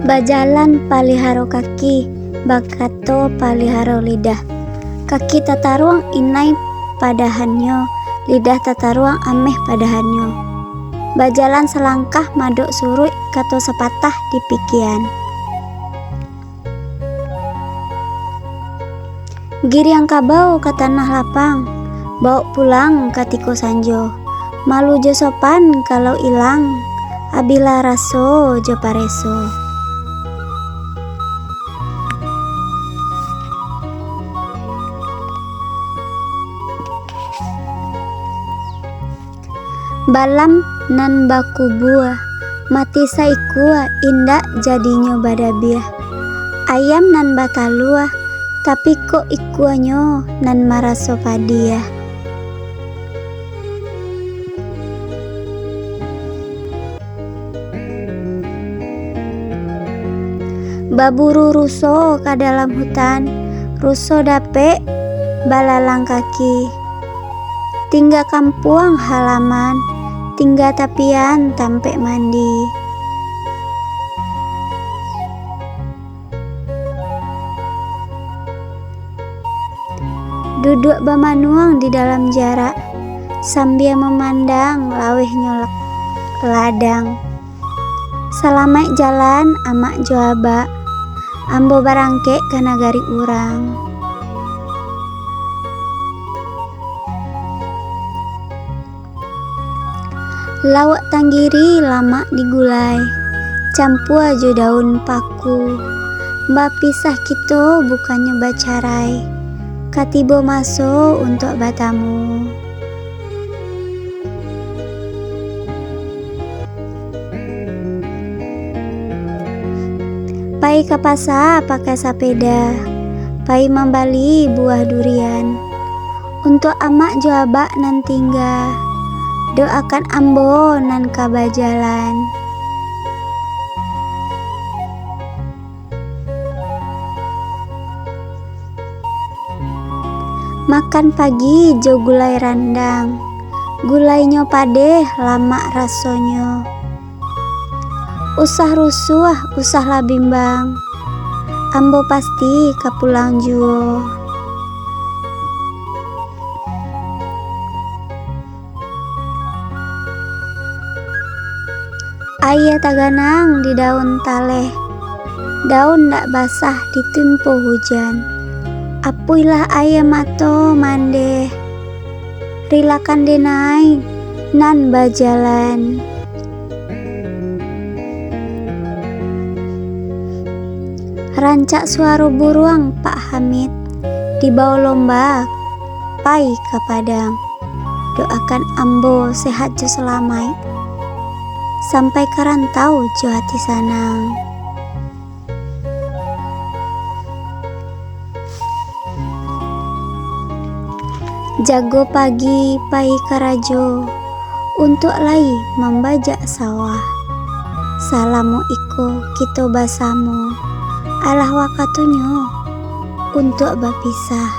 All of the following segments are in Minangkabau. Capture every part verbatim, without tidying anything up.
Bajalan paliharo kaki, bakato paliharo lidah. Kaki tataruang inai padahannyo, lidah tataruang ameh padahannyo. Bajalan salangkah madok suruik, kato sapatah dipikian. Giriang kabau ka tanah lapang, bawok pulang katiko sanjo. Malu jo sopan kalau ilang, abihlah raso jo pareso. Balam nan bakubua, mati saikua indak jadinyo badabiah. Ayam nan batalua, tapi kok ikuanyo nan maraso padiah. Baburu ruso ka dalam hutan, ruso dapek balalang kaki. Tingga kampuang halaman, tingga tapian tampek mandi. Duduak bamanuang di dalam jarak, sambia mamandang laweh nyo ladang. Salamaik jalan, amak jo abak. Ambo barangkek ka nagari urang. Lauak tanggiri lamak digulai, campua jo daun paku. Bapisah kito bukannyo bacarai, ka tibo maso untuak batamu. Pai ka pasa pakai sapeda, pai mambali buah durian. Untuak amak jo abak nan tingga, doakan ambo nan ka bajalan. Makan pagi jo gulai randang, gulainyo padeh lamak rasonyo. Usah rusuah, usahlah bimbang, ambo pasti ka pulang juo. Aia taganang di daun taleh, daun ndak basah ditimpo hujan. Apuihlah aia mato mandeh, rilakan denai nan bajalan. Rancak suaro buruang Pak Hamid, dibao lomba pai ka Padang. Doakan ambo sehat jo salamaik, sampai ka rantau jo hati sanang. Jago pagi pai karajo, untuak lai mambajak sawah. Salamo iko kito basamo, alah wakatunyo untuak bapisah.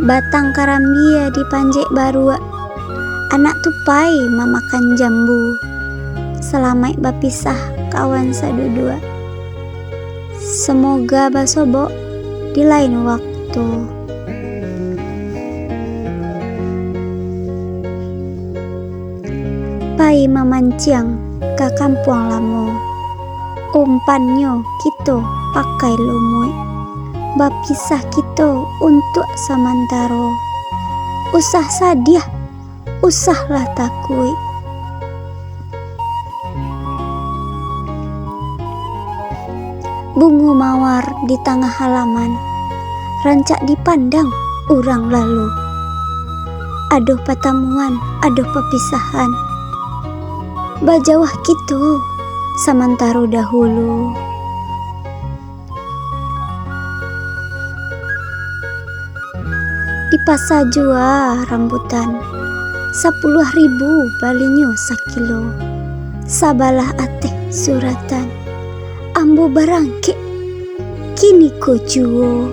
Batang karambia dipanjek baruak, anak tupai mamakan jambu. Salamaik bapisah kawan saduduak. Samoga basobok di lain waktu. Pai mamanciang ka kampuang lamo, umpannyo kito pakai lumuik, bapisah kito untuak samantaro. Usah sadiah, usahlah takuik. Bungo mawar di tangah halaman, rancak dipandang urang lalu. Adoh patamuan, adoh papisahan, bajauah kito samantaro dahulu. Di pasa jua rambutan, sapuluah ribu balinyo sakilo. Sabalah ateh suratan, ambo barangkek kiniko juo.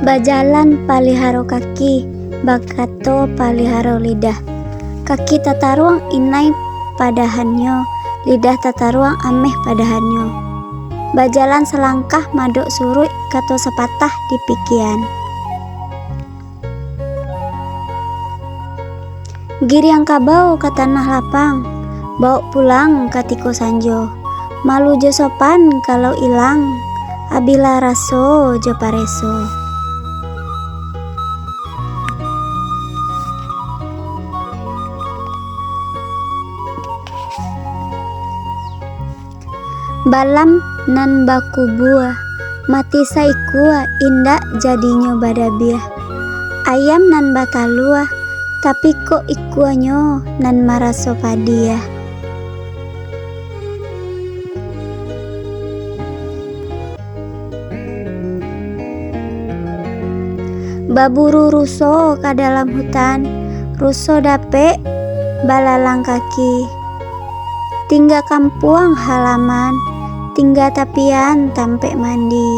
Bajalan paliharo kaki, bakato paliharo lidah. Kaki tataruang inai padahannyo, lidah tataruang ameh padahannyo. Bajalan salangkah madok suruik, kato sapatah dipikian. Giriang kabau ka tanah lapang, bawok pulang katiko sanjo. Malu jo sopan kalau ilang, abihlah raso jo pareso. Balam nan bakubua, mati saikua indak jadinyo badabiah. Ayam nan batalua, tapi kok ikuanyo nan maraso padiah. Baburu ruso ka dalam hutan, ruso dapek balalang kaki. Tingga kampuang halaman, tingga tapian tampek mandi.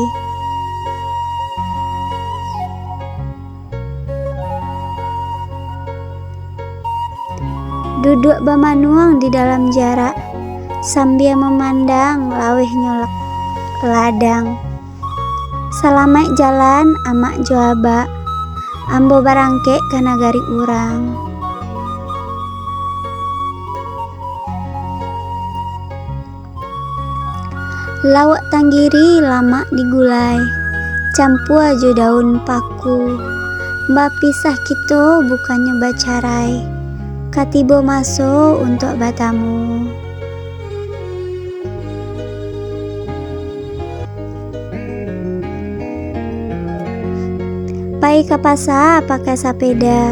Duduak bamanuang di dalam jarak, sambia mamandang lawehnyo la-, ladang. Salamaik jalan, amak jo abak. Ambo barangkek ka nagari urang. Lawak tanggiri lamak digulai, campua jo daun paku. Bapisah kito bukannyo bacarai, ka tibo maso untuak batamu. Pai ka pasa pakai sapeda,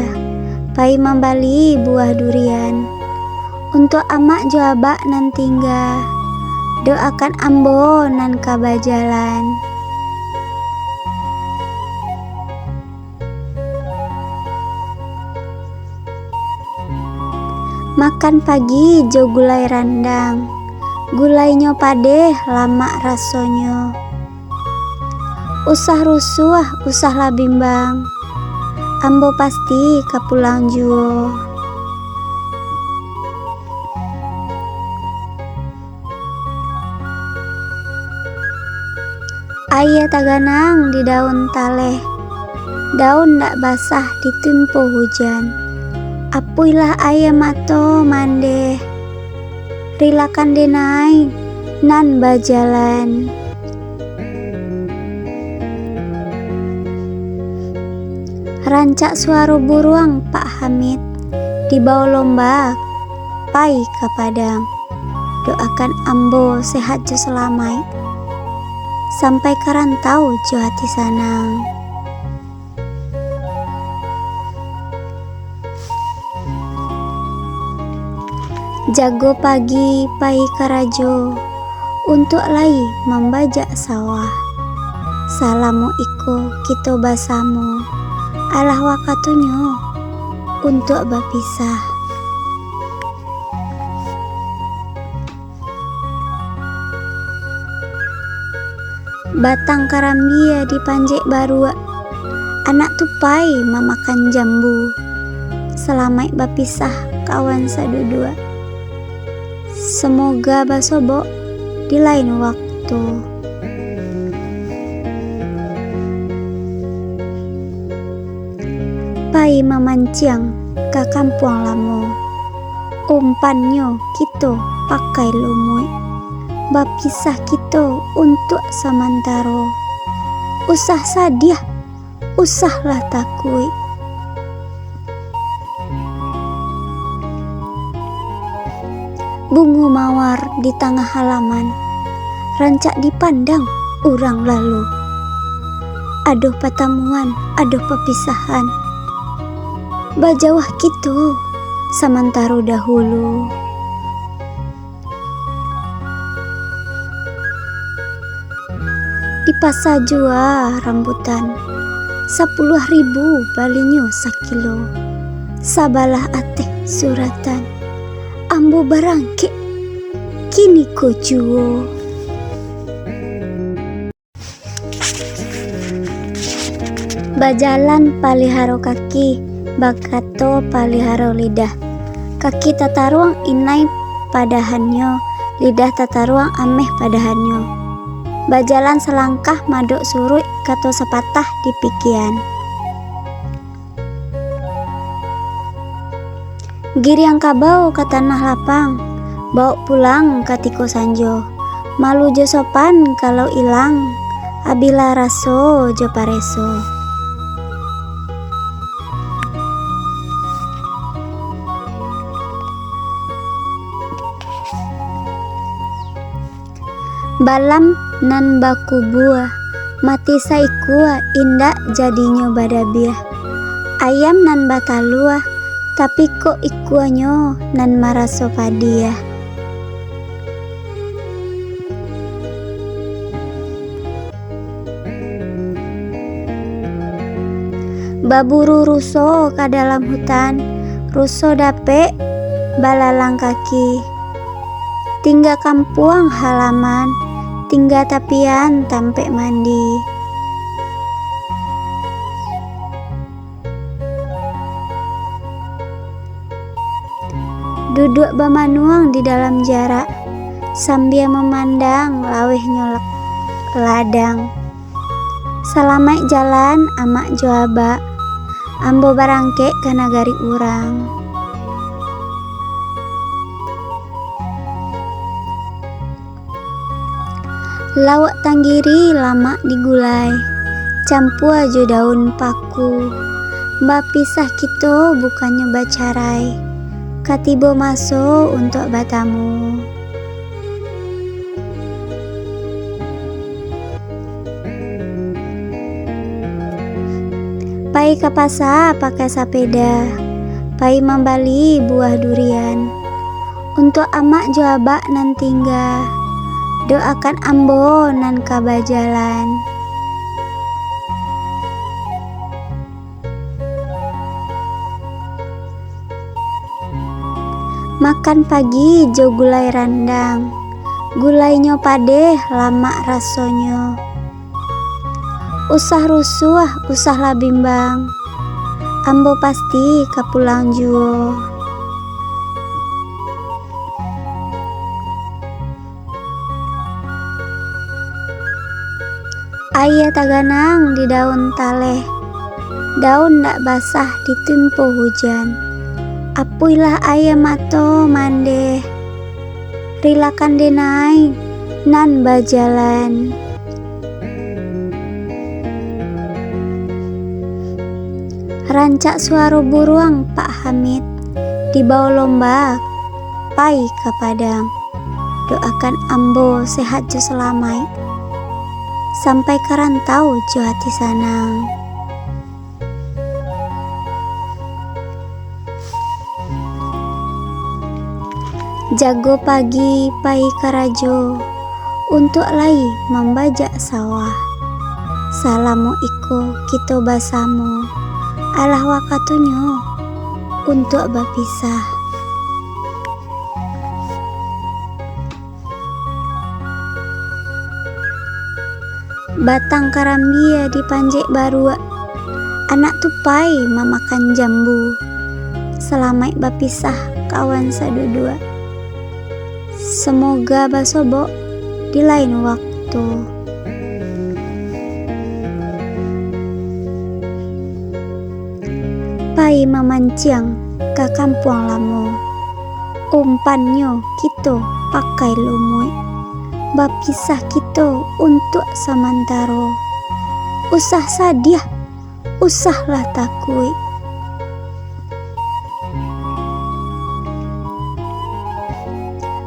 pai mambali buah durian. Untuak amak jo abak nan tingga, doakan ambo nan ka bajalan. Makan pagi jo gulai randang, gulainyo padeh lamak rasonyo. Usah rusuah, usahlah bimbang, ambo pasti ka pulang juo. Aia taganang di daun taleh, daun ndak basah ditimpo hujan. Apuihlah aia mato mandeh, rilakan denai nan bajalan. Rancak suaro buruang Pak Hamid, dibao lomba pai ka Padang. Doakan ambo sehat jo salamaik, sampai ka rantau jo ati sanang. Jago pagi pai karajo, untuak lai mambajak sawah. Salamo iko kito basamo, alah wakatunyo untuak bapisah. Batang karambia dipanjek baruak, anak tupai mamakan jambu. Salamaik bapisah kawan saduduak. Samoga basobok di lain waktu. Pai mamanciang ka kampuang lamo. Umpannyo kito pakai lumuik. Bapisah kito untuak samantaro. Usah sadiah, usahlah takuik. Bungo mawar di tangah halaman, rancak dipandang urang lalu. Adoh patamuan, adoh papisahan. Bajauah kito samantaro dahulu. Di pasa jua rambutan, sapuluah ribu balinyo sakilo. Sabalah ateh suratan, ambo barangkek kiniko juo. Bajalan paliharo kaki, bakato paliharo lidah. Kaki tataruang inai padahannyo, lidah tataruang ameh padahannyo. Bajalan salangkah madok suruik, kato sapatah dipikian. Giriang kabau ka tanah lapang, bawok pulang katiko sanjo. Malu jo sopan kalau ilang, abihlah raso jo pareso. Balam nan bakubua, mati saikua indak jadinyo badabiah. Ayam nan batalua, tapi kok ikuanyo nan maraso padiah. Baburu ruso ka dalam hutan, ruso dapek balalang kaki. Tingga kampuang halaman, tingga tapian tampek mandi. Duduak bamanuang di dalam jarak, sambia mamandang lawehnyo la-, ladang. Salamaik jalan, amak jo abak. Ambo barangkek ka nagari urang. Lawak tanggiri lamak digulai, campua jo daun paku. Bapisah kito bukannyo bacarai, ka tibo maso untuak batamu. Pai ka pasa pakai sapeda, pai mambali buah durian. Untuak amak jo abak nan tingga, doakan ambo nan ka bajalan. Makan pagi jo gulai randang, gulainyo padeh, lamak rasonyo. Usah rusuah, usahlah bimbang, ambo pasti ka pulang juo. Aia taganang di daun taleh, daun ndak basah ditimpo hujan. Apuihlah aia mato mandeh, rilakan denai nan bajalan. Rancak suaro buruang Pak Hamid, dibawo lomba pai ka Padang. Doakan ambo sehat jo salamaik, sampai ka rantau jo ati sanang. Jago pagi pai karajo, untuak lai mambajak sawah. Salamo iko kito basamo, alah wakatunyo untuak bapisah. Batang karambia dipanjek baruak, anak tu pai mamakan jambu. Salamaik bapisah kawan saduduak. Samoga basobok di lain waktu. Pai mamanciang ka kampuang lamo. Umpannyo kito pakai lumuik. Bapisah kito untuak samantaro. Usah sadiah, usahlah takuik.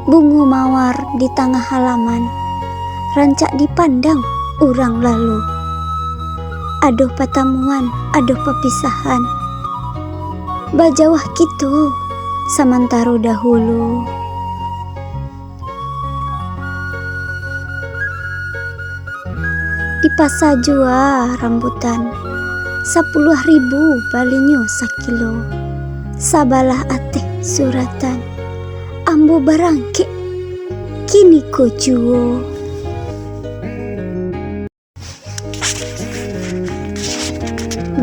Bungo mawar di tangah halaman, rancak dipandang urang lalu. Ado patamuan, ado papisahan. Bajauah kito samantaro dahulu. Di pasa jua rambutan, sapuluah ribu balinyo sakilo. Sabalah ateh suratan, ambo barangkek kiniko juo.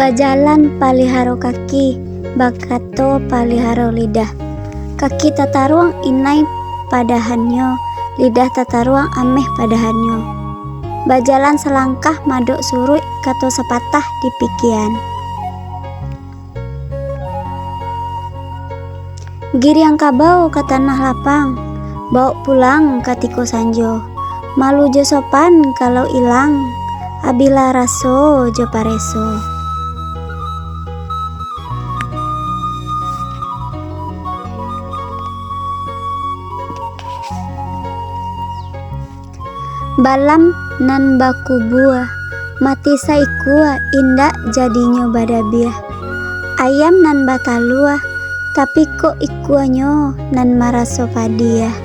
Bajalan paliharo kaki, bakato paliharo lidah. Kaki tataruang inai padahannyo, lidah tataruang ameh padahannyo. Bajalan salangkah madok suruik, kato sapatah dipikian. Giriang kabau ka tanah lapang, bawok pulang katiko sanjo. Malu jo sopan kalau ilang, abilah raso jo pareso. Balam nan bakubua, mati saikua indak jadinyo badabiah. Ayam nan batalua, tapi kok ikuanyo nan maraso padiah.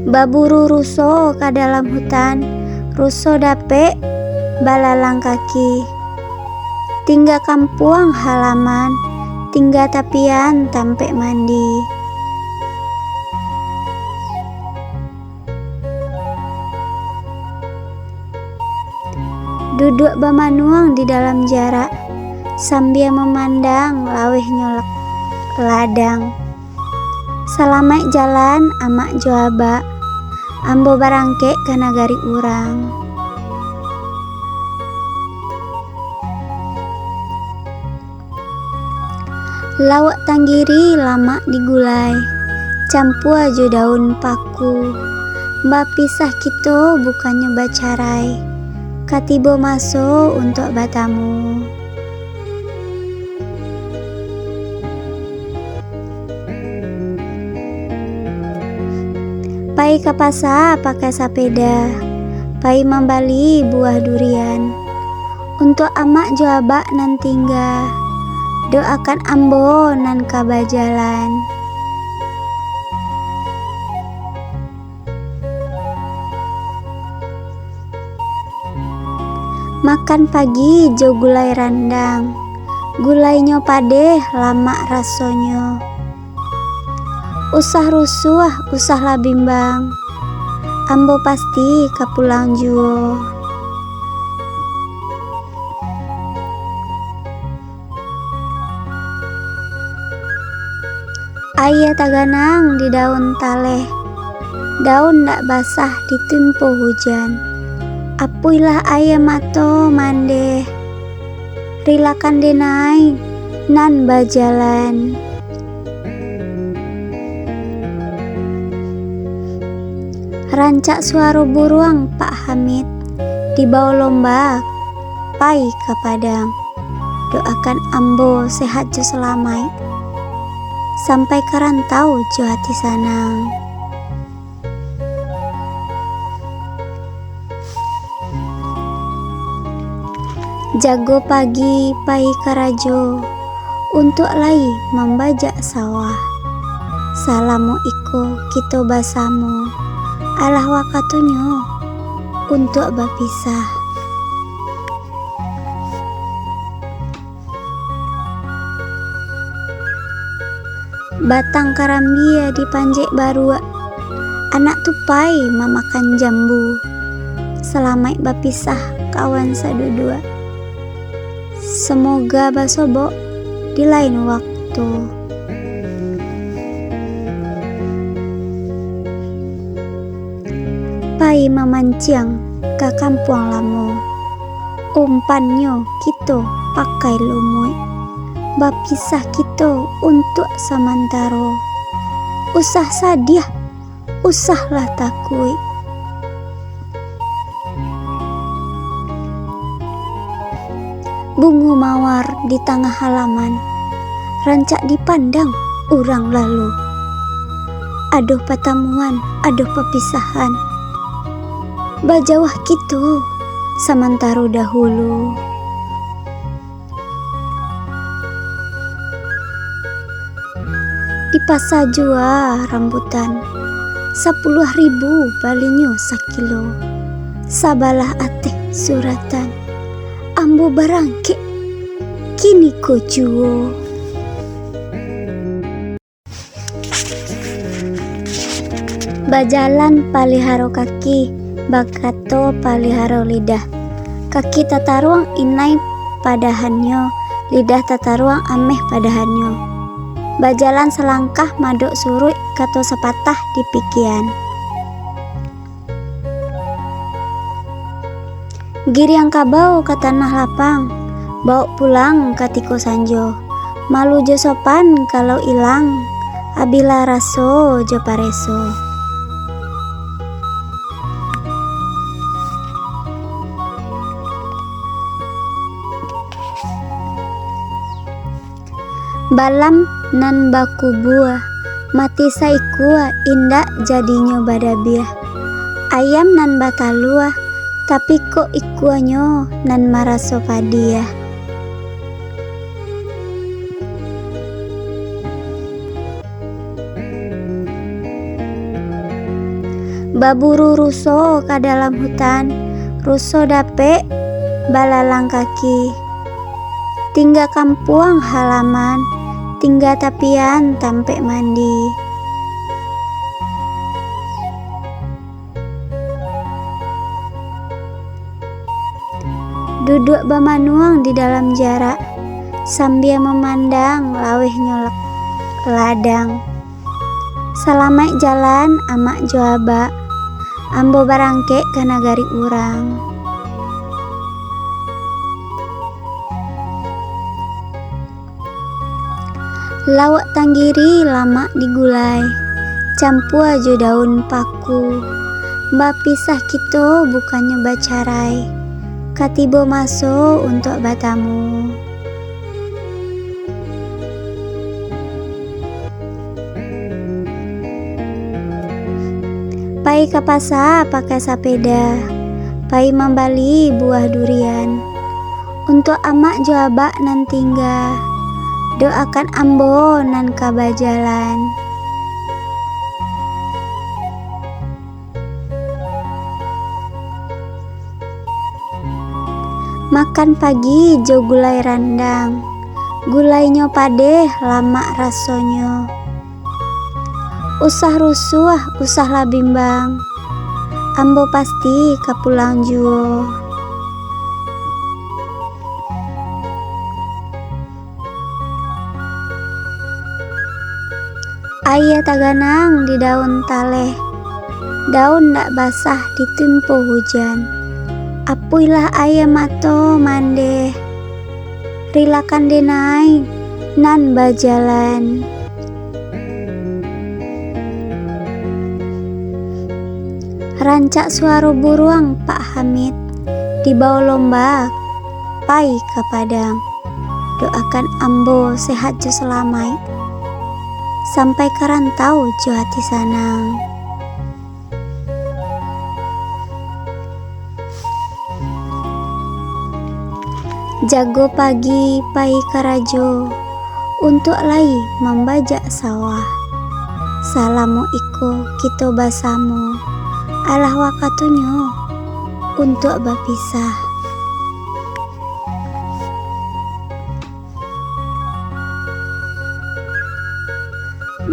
Baburu ruso ka dalam hutan, ruso dapek balalang kaki. Tingga kampuang halaman, tingga tapian tampek mandi. Duduak bamanuang di dalam jarak, sambia mamandang laweh nyolak ladang. Salamaik jalan, amak jo abak, ambo barangkek ka nagari urang. Lawak tanggiri lamak digulai, campua jo daun paku. Bapisah kito bukannyo bacarai, ka tibo maso untuak batamu. Pai ka pasa pakai sapeda, pai mambali buah durian. Untuak amak jo abak nan tingga, doakan ambo nan ka bajalan. Makan pagi jo gulai randang, gulainyo padeh lamak rasonyo. Usah rusuah, usahlah bimbang, ambo pasti ka pulang juo. Aia taganang di daun taleh, daun ndak basah ditimpo hujan. Apuihlah aia mato mandeh, rilakan denai nan bajalan. Rancak suaro buruang Pak Hamid, dibao lomba pai ka Padang. Doakan ambo sehat jo salamaik, sampai ka rantau jo ati sanang. Jago pagi pai karajo, untuak lai mambajak sawah. Salamo iko kito basamo, alah wakatunyo untuak bapisah. Batang karambia dipanjek baruak, anak tupai mamakan jambu. Salamaik bapisah kawan saduduak. Samoga basobok di lain waktu. Pai mamanciang ka kampuang lamo. Umpannyo kito pakai lumuik. Bapisah kito untuak samantaro. Usah sadiah, usahlah takuik. Bungo mawar di tangah halaman, rancak dipandang urang lalu. Adoh patamuan, adoh papisahan. Bajauah kito samantaro dahulu. Di pasa jua rambutan, sapuluah ribu balinyo sakilo. Sabalah ateh suratan, ambo barangkek kiniko juo. Bajalan paliharo kaki, bakato paliharo lidah. Kaki tataruang inai padahannyo, lidah tataruang ameh padahannyo. Bajalan salangkah madok suruik, kato sapatah dipikian. Giriang kabau ka tanah lapang, bawok pulang katiko sanjo. Malu jo sopan kalau ilang, abihlah raso jo pareso. Balam nan bakubua, mati saikua indak jadinyo badabiah. Ayam nan batalua, tapi kok ikuanyo nan maraso padiah. Baburu ruso ka dalam hutan, ruso dapek balalang kaki. Tingga kampuang halaman, tingga tapian tampek mandi. Duduak bamanuang di dalam jarak, sambia mamandang lawehnyo la-, ladang. Salamaik jalan, amak jo abak. Ambo barangkek ka nagari urang. Lawak tanggiri lamak digulai, campua jo daun paku. Bapisah kito bukannyo bacarai, ka tibo maso untuak batamu. Pai ka pasa pakai sapeda, pai mambali buah durian. Untuak amak jo abak nan tingga, doakan ambo nan ka bajalan. Makan pagi jo gulai randang, gulainyo padeh lamak rasonyo. Usah rusuah, usahlah bimbang, ambo pasti ka pulang juo. Aia taganang di daun taleh, daun ndak basah ditimpo hujan. Apuihlah aia mato mandeh, rilakan denai nan bajalan. Rancak suaro buruang Pak Hamid, dibao lomba pai ka Padang. Doakan ambo sehat jo salamaik, sampai ka rantau jo ati sanang. Jago pagi pai karajo, untuak lai mambajak sawah. Salamo iko kito basamo, alah wakatunyo untuak bapisah.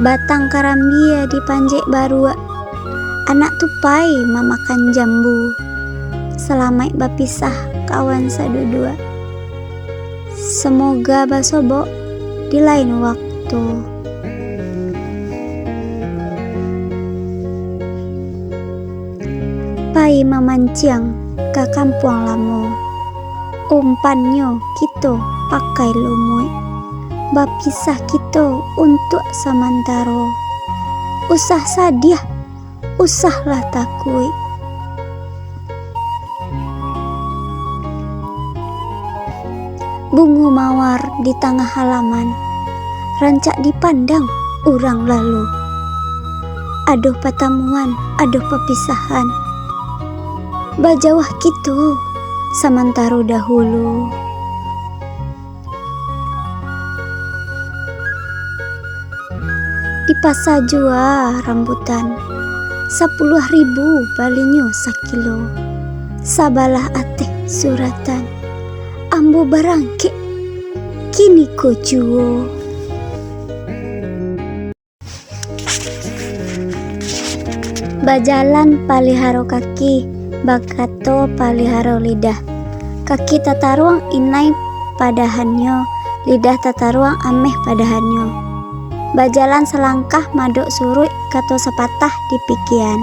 Batang karambia dipanjek baruak, anak tu pai mamakan jambu. Salamaik bapisah kawan saduduak. Samoga basobok di lain waktu. Pai mamanciang ka kampuang lamo. Umpannyo kito pakai lumuik. Bapisah kito untuak samantaro. Usah sadiah, usahlah takuik. Bungo mawar di tangah halaman, rancak dipandang urang lalu. Adoh patamuan, adoh papisahan, bajauah kito samantaro dahulu. Di pasa jua rambutan, sapuluah ribu balinyo sakilo. Sabalah ateh suratan, ambo barangkek kiniko juo. Bajalan paliharo kaki, bakato paliharo lidah. Kaki tataruang inai padahannyo, lidah tataruang ameh padahannyo. Bajalan salangkah madok suruik, kato sapatah dipikian.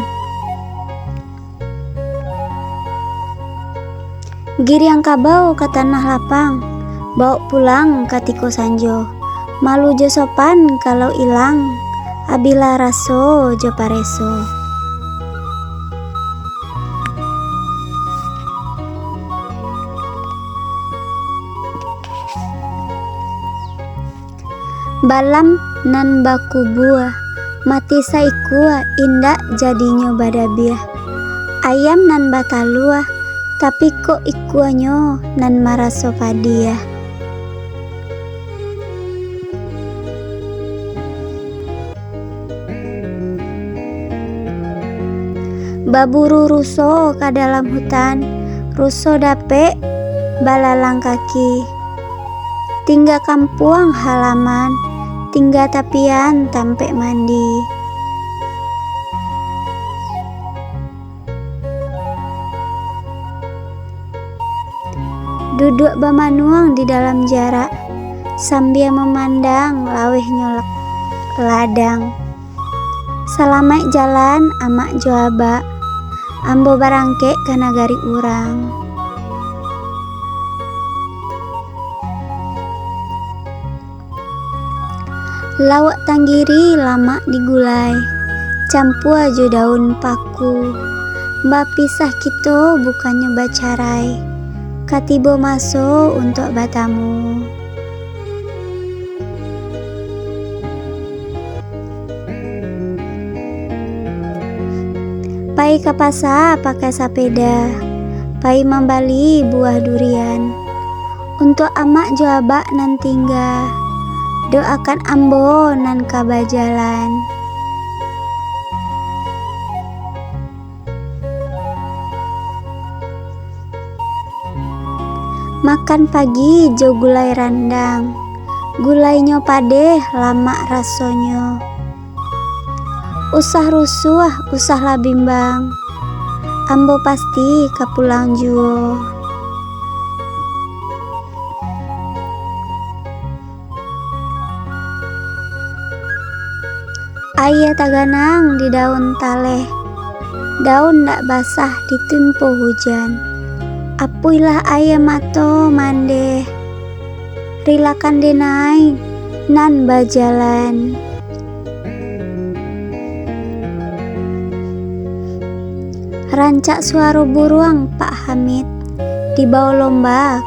Giriang kabau ka tanah lapang, bawok pulang katiko sanjo. Malu jo sopan kalau ilang, abihlah raso jo pareso. Balam nan bakubua, mati saikua indak jadinyo badabiah. Ayam nan batalua, tapi kok ikuanyo nan maraso padiah. Baburu ruso ka dalam hutan, ruso dapek balalang kaki. Tingga kampuang halaman, tingga tapian tampek mandi. Duduak bamanuang di dalam jarak, sambia mamandang lawehnyo la-, ladang. Salamaik jalan, amak jo abak. Ambo barangkek ka nagari urang. Lawak tanggiri lamak digulai, campua jo daun paku. Bapisah kito bukannyo bacarai, ka tibo maso untuak batamu. Pai ka pasa pakai sapeda, pai mambali buah durian. Untuak amak jo abak nan tingga, doakan ambo nan ka bajalan. Makan pagi jo gulai randang, gulainyo padeh, lamak rasonyo. Usah rusuah, usahlah bimbang, ambo pasti ka pulang juo. Aia taganang di daun taleh, daun ndak basah ditimpo hujan. Apuihlah aia mato mandeh, rilakan denai nan bajalan. Rancak suaro buruang Pak Hamid, dibawo lomba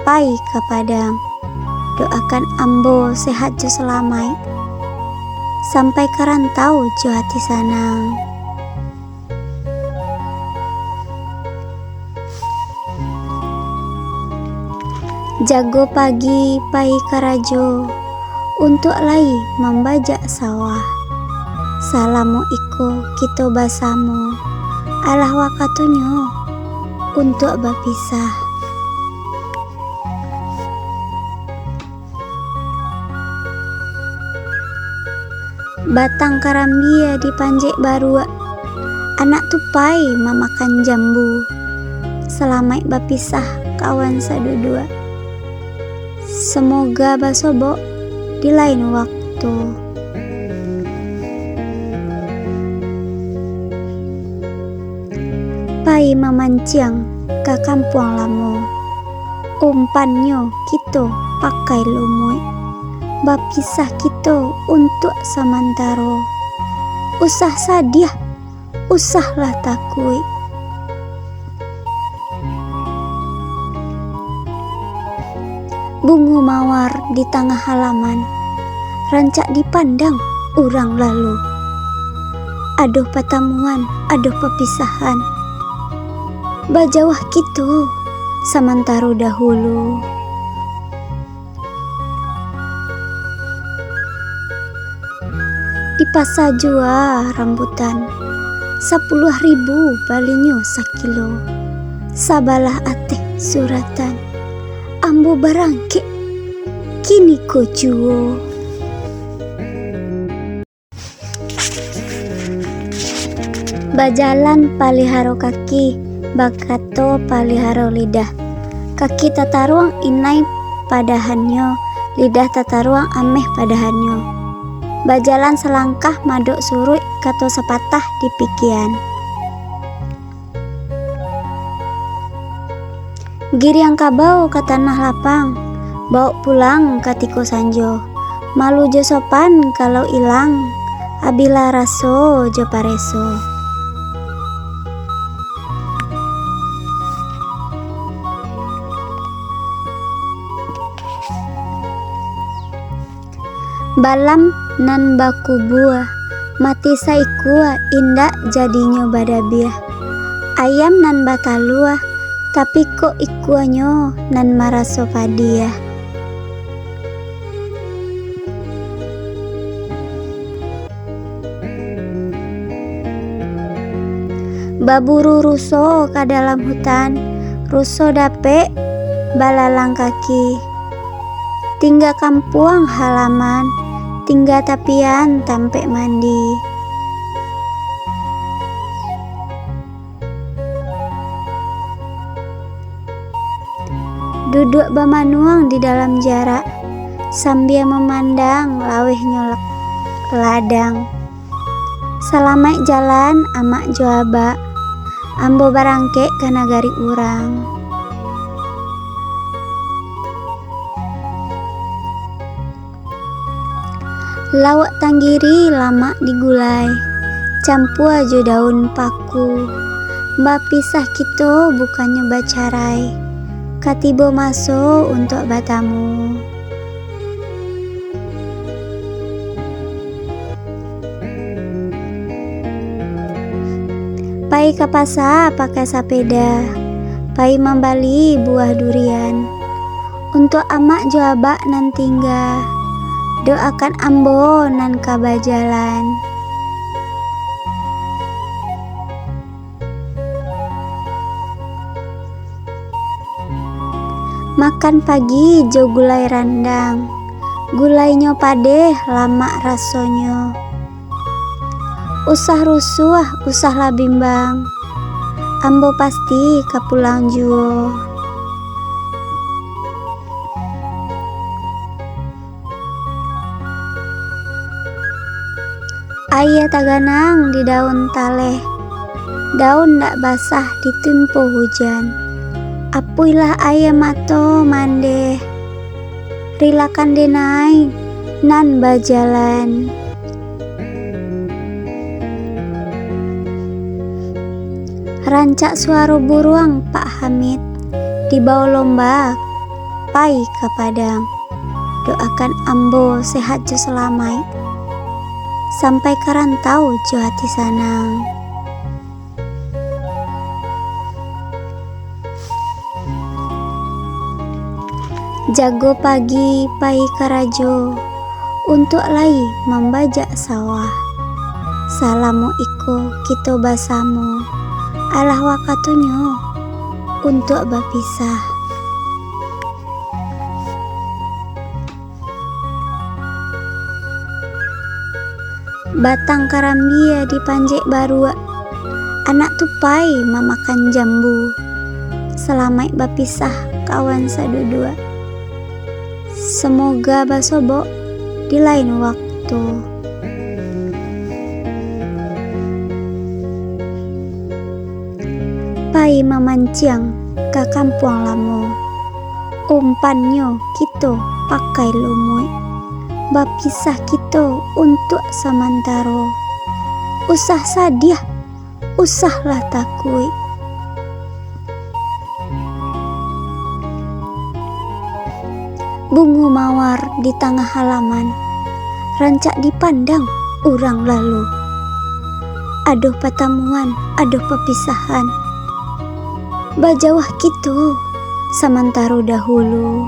pai ka Padang. Doakan ambo sehat jo salamaik, sampai ka rantau jo ati sanang. Jago pagi pai karajo, untuak lai mambajak sawah. Salamo iko kito basamo, alah wakatunyo untuak bapisah. Batang karambia dipanjek baruak, anak tu pai mamakan jambu. Salamaik bapisah kawan saduduak. Samoga basobok di lain waktu. Pai mamanciang ka kampuang lamo. Umpannyo kito pakai lumuik. Bapisah kito untuak samantaro. Usah sadiah, usahlah takuik. Bungo mawar di tangah halaman, rancak dipandang urang lalu. Adoh patamuan, adoh papisahan, bajauah kito samantaro dahulu. Di pasa jua rambutan, sapuluah ribu balinyo sakilo. Sabalah ateh suratan, ambo barangkek kiniko juo. Bajalan paliharo kaki, bakato paliharo lidah. Kaki tataruang inai padahannyo, lidah tataruang ameh padahannyo. Bajalan salangkah madok suruik, kato sapatah dipikian. Giriang kabau ka tanah lapang, bawok pulang katiko sanjo. Malu jo sopan kalau ilang, abilah raso jo pareso. Balam nan bakubua, mati saikua indak jadinyo badabiah. Ayam nan batalua, tapi kok ikuanyo nan maraso padiah. Baburu ruso ka dalam hutan, ruso dapek balalang kaki. Tingga kampuang halaman, tingga tapian tampek mandi. Duduak bamanuang di dalam jarak, sambia mamandang lawehnyo lak-, ladang. Salamaik jalan, amak jo abak. Ambo barangkek ka nagari urang. Lawak tanggiri lamak digulai, campua jo daun paku. Bapisah kito bukannyo bacarai, ka tibo maso untuak batamu. Pai ka pasa pakai sapeda, pai mambali buah durian. Untuak amak jo abak nan tingga, doakan ambo nan ka bajalan. Makan pagi jo gulai randang, gulainyo padeh, lamak rasonyo. Usah rusuah, usahlah bimbang, ambo pasti ka pulang juo. Aia taganang di daun taleh, daun ndak basah ditimpo hujan. Apuihlah aia mato mandeh, rilakan denai nan bajalan. Rancak suaro buruang Pak Hamid, dibawo lomba pai ka Padang. Doakan ambo sehat jo salamaik, sampai ka rantau jo ati sanang. Jago pagi pai karajo, untuak lai mambajak sawah. Salamo iko kito basamo, alah wakatunyo untuak bapisah. Batang karambia dipanjek baruak, anak tu pai mamakan jambu. Salamaik bapisah kawan saduduak. Samoga basobok di lain waktu. Pai mamanciang ka kampuang lamo, umpannyo kito pakai lumuik. Bapisah kito untuak samantaro. Usah sadiah, usahlah takuik. Bungo mawar di tangah halaman, rancak dipandang urang lalu. Adoh patamuan, adoh papisahan, bajauah kito samantaro dahulu.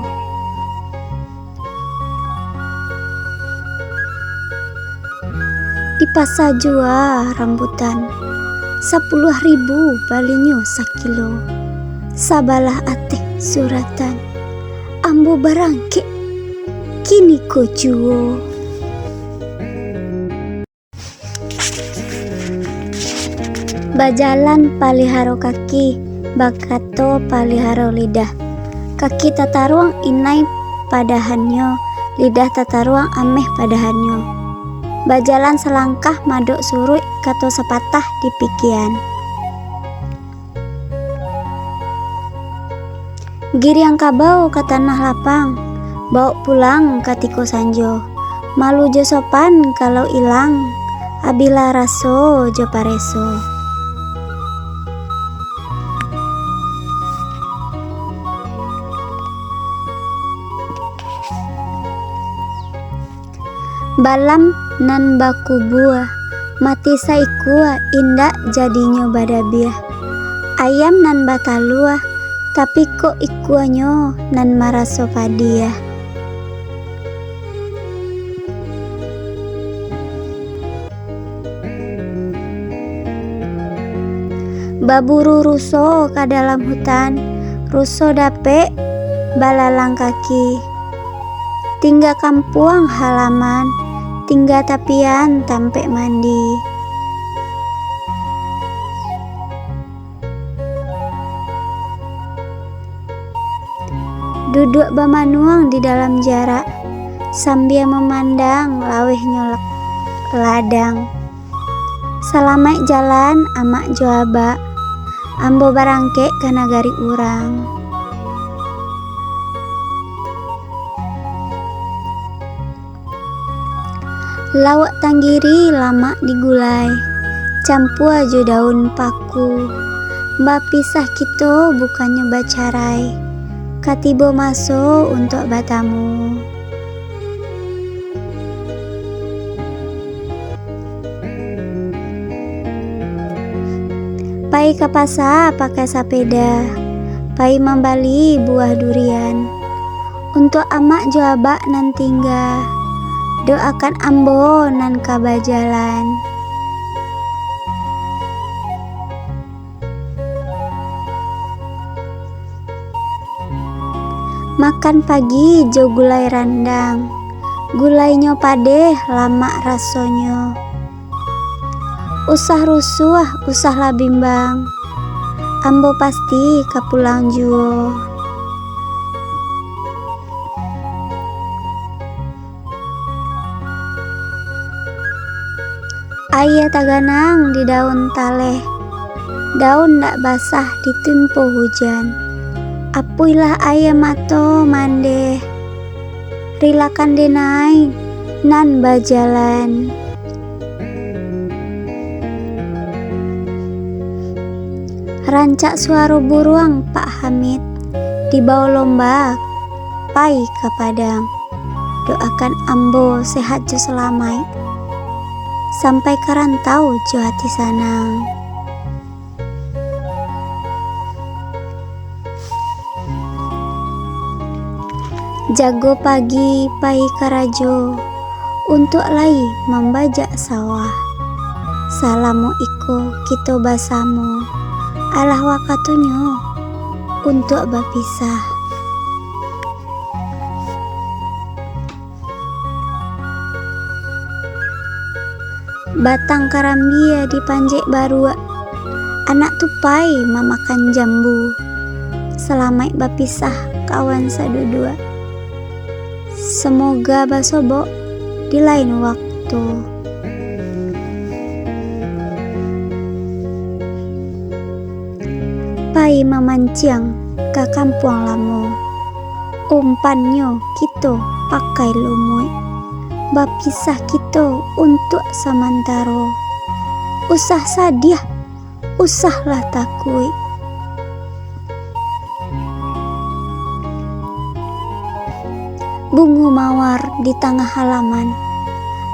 Di pasa jua rambutan, sapuluah ribu balinyo sakilo. Sabalah ateh suratan, ambo barangkek kiniko juo. Bajalan paliharo kaki, bakato paliharo lidah. Kaki tataruang inai padahannyo, lidah tataruang ameh padahannyo. Bajalan salangkah madok suruik, kato sapatah dipikian. Giriang kabau ka tanah lapang, bawok pulang katiko sanjo. Malu jo sopan kalau ilang, abihlah raso jo pareso. Balam nan bakubua, mati saikua indak jadinyo badabiah. Ayam nan batalua, tapi kok ikuanyo nan maraso padiah. Baburu ruso ka dalam hutan, ruso dapek balalang kaki. Tingga kampuang halaman, tingga tapian tampek mandi. Duduak bamanuang di dalam jarak, sambia mamandang lawehnyo la-, ladang. Salamaik jalan, amak jo abak. Ambo barangkek ka nagari urang. Lawak tanggiri lamak digulai, campua jo daun paku. Bapisah kito bukannyo bacarai, ka tibo maso untuak batamu. Pai ka pasa pakai sapeda, pai mambali buah durian. Untuak amak jo abak nan tingga, doakan ambo nan ka bajalan. Makan pagi jo gulai randang, gulainyo padeh, lamak rasonyo. Usah rusuah, usahlah bimbang, ambo pasti ka pulang juo. Aia taganang di daun taleh, daun ndak basah ditimpo hujan. Apuihlah aia mato mandeh, rilakan denai nan bajalan. Rancak suaro buruang Pak Hamid, dibawo lomba pai ka Padang. Doakan ambo sehat jo salamaik, sampai ka rantau jo ati sanang. Jago pagi pai karajo, untuak lai mambajak sawah. Salamo iko kito basamo, alah wakatunyo untuak bapisah. Batang karambia dipanjek baruak, anak tu pai mamakan jambu. Salamaik bapisah kawan saduduak. Samoga basobok di lain waktu. Pai mamanciang ka kampuang lamo. Umpannyo kito pakai lumuik. Bapisah kito untuak samantaro. Usah sadiah, usahlah takuik. Bungo mawar di tangah halaman,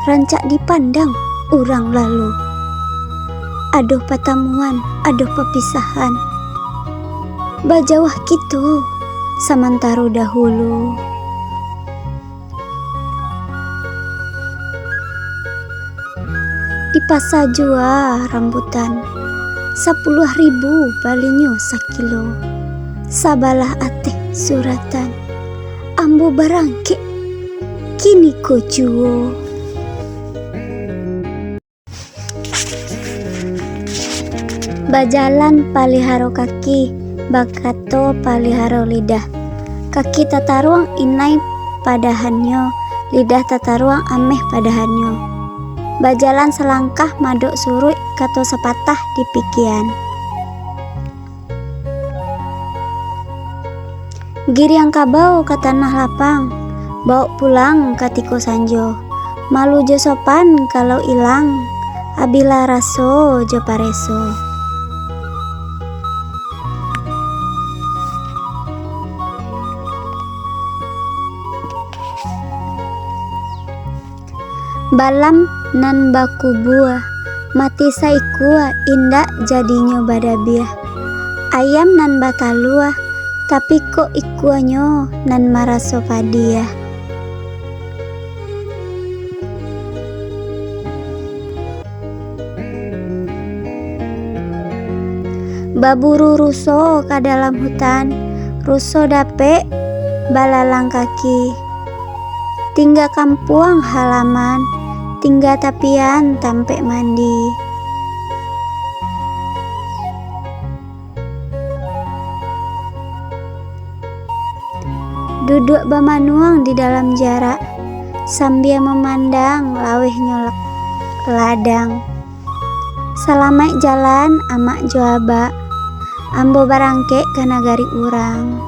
rancak dipandang urang lalu. Ado patamuan, ado papisahan. Bajauah kito samantaro dahulu. Di pasa jua rambutan, sapuluah ribu balinyo sakilo. Sabalah ateh suratan, ambo barangkek kiniko juo. Bajalan paliharo kaki, bakato paliharo lidah. Kaki tataruang inai padahannyo, lidah tataruang ameh padahannyo. Bajalan salangkah madok suruik, kato sapatah dipikian. Giriang kabau ka tanah lapang, bawok pulang katiko sanjo. Malu jo sopan kalau ilang, abihlah raso jo pareso. Balam nan bakubua, mati saikua indak jadinyo badabiah. Ayam nan batalua, tapi kok ikuanyo nan maraso padiah. Baburu ruso ka dalam hutan, ruso dapek balalang kaki. Tingga kampuang halaman, tingga tapian tampek mandi. Duduak bamanuang di dalam jarak, sambia mamandang lawehnyo la-, ladang. Salamaik jalan, amak jo abak. Ambo barangkek ka nagari urang.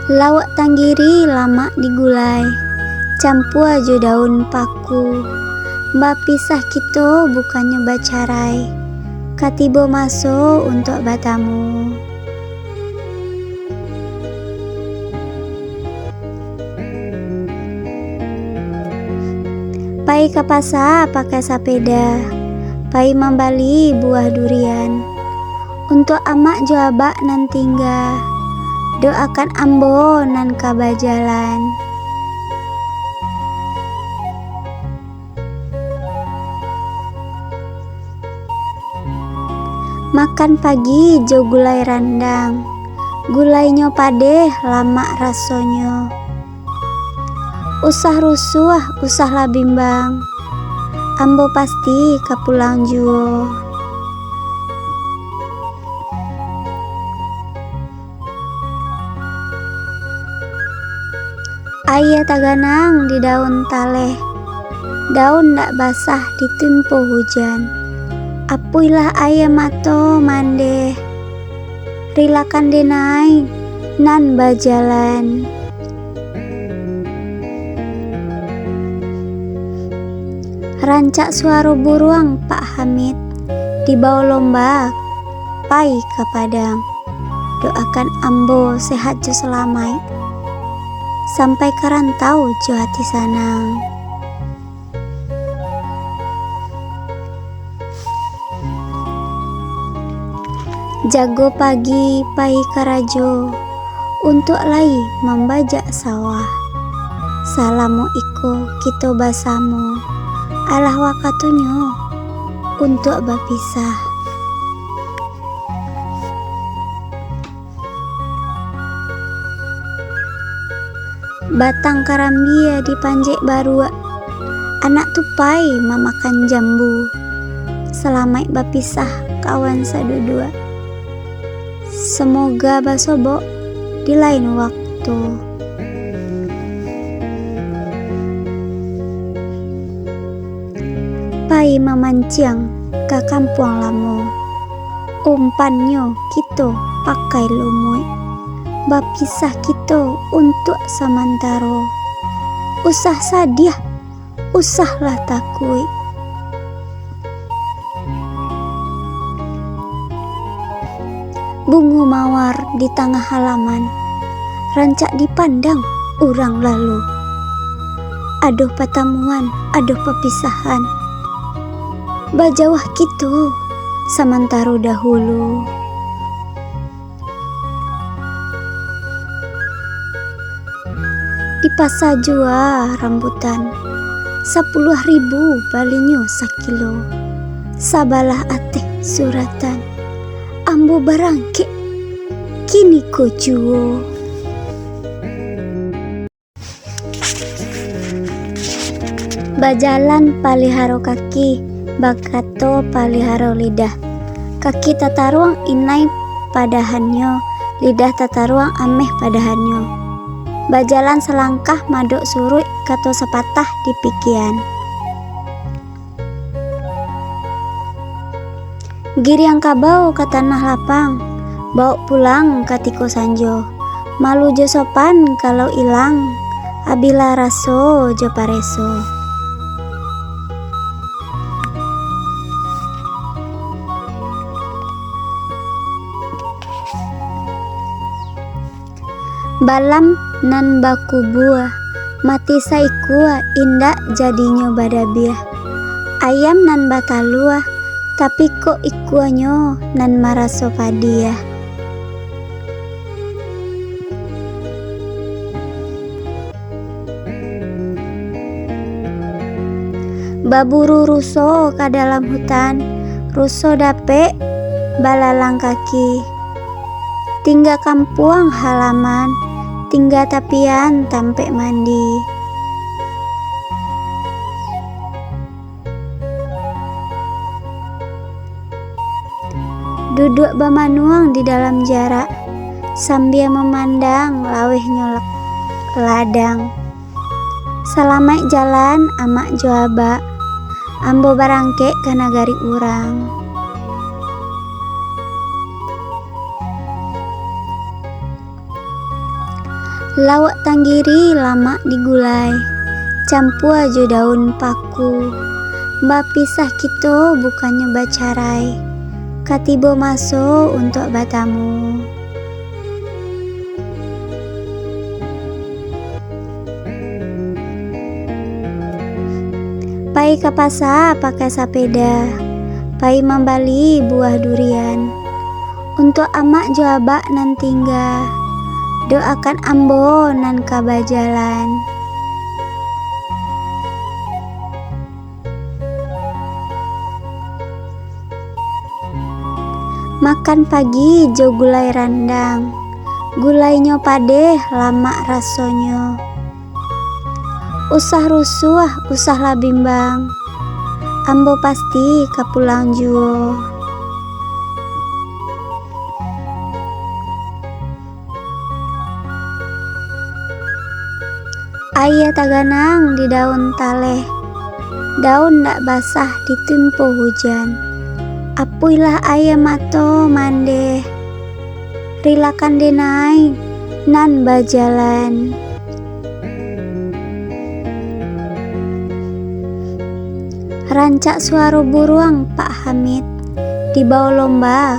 Lawak tanggiri lamak digulai, campua jo daun paku. Bapisah kito bukannyo bacarai, ka tibo maso untuak batamu. Pai ka pasa pakai sapeda, pai mambali buah durian. Untuak amak jo abak nan tingga, doakan ambo nan ka bajalan. Makan pagi jo gulai randang, gulainyo padeh, lamak rasonyo. Usah rusuah, usahlah bimbang, ambo pasti ka pulang juo. Aia taganang di daun taleh, daun ndak basah ditimpo hujan. Apuihlah aia mato mandeh, rilakan denai nan bajalan. Rancak suaro buruang Pak Hamid, dibao lomba pai ka Padang. Doakan ambo sehat jo salamaik, sampai ka rantau jo ati sanang. Jago pagi pai karajo, untuak lai mambajak sawah. Salamo iko kito basamo, alah wakatunyo untuak bapisah. Batang karambia dipanjek baruak, anak tupai mamakan jambu. Salamaik bapisah kawan saduduak. Samoga basobok di lain waktu. Pai mamanciang ka kampuang lamo. Umpannyo kito pakai lumuik. Bapisah kito untuak samantaro. Usah sadiah, usahlah takuik. Bungo mawar di tangah halaman, rancak dipandang urang lalu. Adoh patamuan, adoh papisahan. Bajauah kito samantaro dahulu. Di pasa jua rambutan, sapuluah ribu balinyo sakilo. Sabalah ateh suratan, ambo barangkek kiniko juo. Bajalan paliharo kaki, bakato paliharo lidah. Kaki tataruang inai padahannyo, lidah tataruang ameh padahannyo. Bajalan salangkah madok suruik, kato sapatah dipikian. Giriang kabau ka tanah lapang, bawok pulang katiko sanjo. Malu jo sopan kalau ilang, abilah raso jo pareso. Balam nan bakubua, mati saikua indak jadinyo badabiah. Ayam nan batalua, tapi kok ikuanyo nan maraso padiah. Baburu ruso ka dalam hutan, ruso dapek balalang kaki. Tingga kampuang halaman, tingga tapian tampek mandi. Duduak bamanuang di dalam jarak, sambia mamandang lawehnyo la-, ladang. Salamaik jalan, amak jo abak, ambo barangkek ka nagari urang. Lawak tanggiri lamak digulai, campua jo daun paku. Bapisah kito bukannyo bacarai, ka tibo maso untuak batamu. Pai ka pasa pakai sapeda, pai mambali buah durian. Untuak amak jo abak nan tingga, doakan ambo nan ka bajalan. Makan pagi jo gulai randang, gulainyo padeh lamak rasonyo. Usah rusuah, usahlah bimbang, ambo pasti ka pulang juo. Aia taganang di daun taleh, daun ndak basah ditimpo hujan. Apuihlah aia mato mandeh, rilakan denai nan bajalan. Rancak suaro buruang Pak Hamid, dibao lomba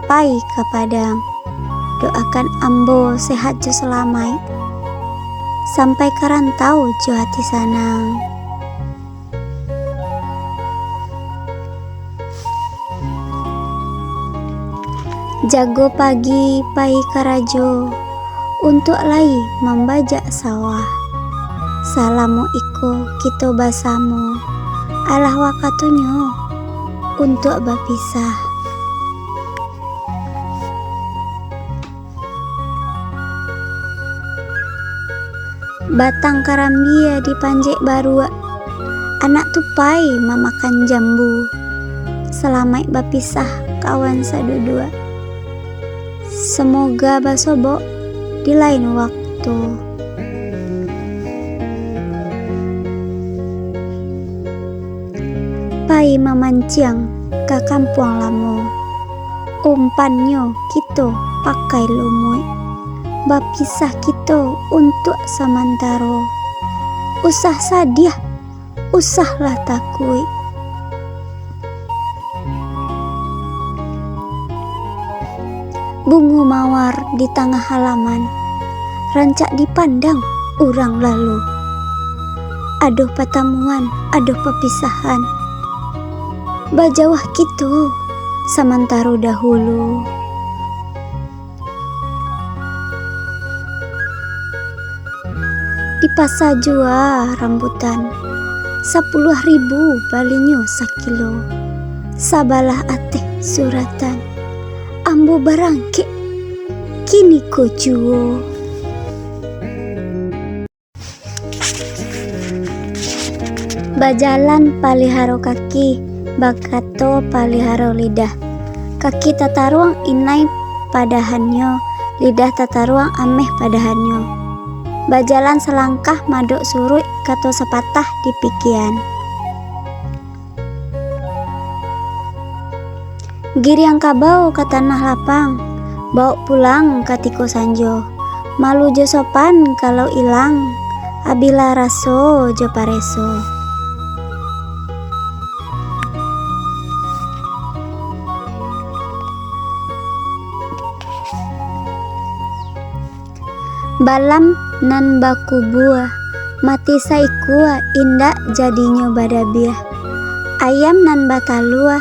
pai ka Padang. Doakan ambo sehat jo salamaik, sampai ka rantau jo ati sanang. Jago pagi pai karajo, untuak lai mambajak sawah. Salamo iko kito basamo, alah wakatunyo untuak bapisah. Batang karambia dipanjek baruak, anak tu pai mamakan jambu. Salamaik bapisah kawan saduduak. Samoga basobok di lain waktu. Pai mamanciang ka kampuang lamo. Umpannyo kito pakai lumuik. Bapisah kito untuak samantaro. Usah sadiah, usahlah takuik. Bungo mawar di tangah halaman, rancak dipandang urang lalu. Adoh patamuan, adoh papisahan, bajauah kito samantaro dahulu. Di pasa jua rambutan, sapuluah ribu balinyo sakilo. Sabalah ateh suratan, ambo barangkek kiniko juo. Bajalan paliharo kaki, bakato paliharo lidah. Kaki tataruang inai padahannyo, lidah tataruang ameh padahannyo. Bajalan salangkah madok suruik, kato sapatah dipikian. Giriang kabau ka tanah lapang, bawok pulang katiko sanjo. Malu jo sopan kalau ilang, abilah raso jo pareso. Balam nan bakubua, mati saikua indak jadinyo badabiah. Ayam nan batalua,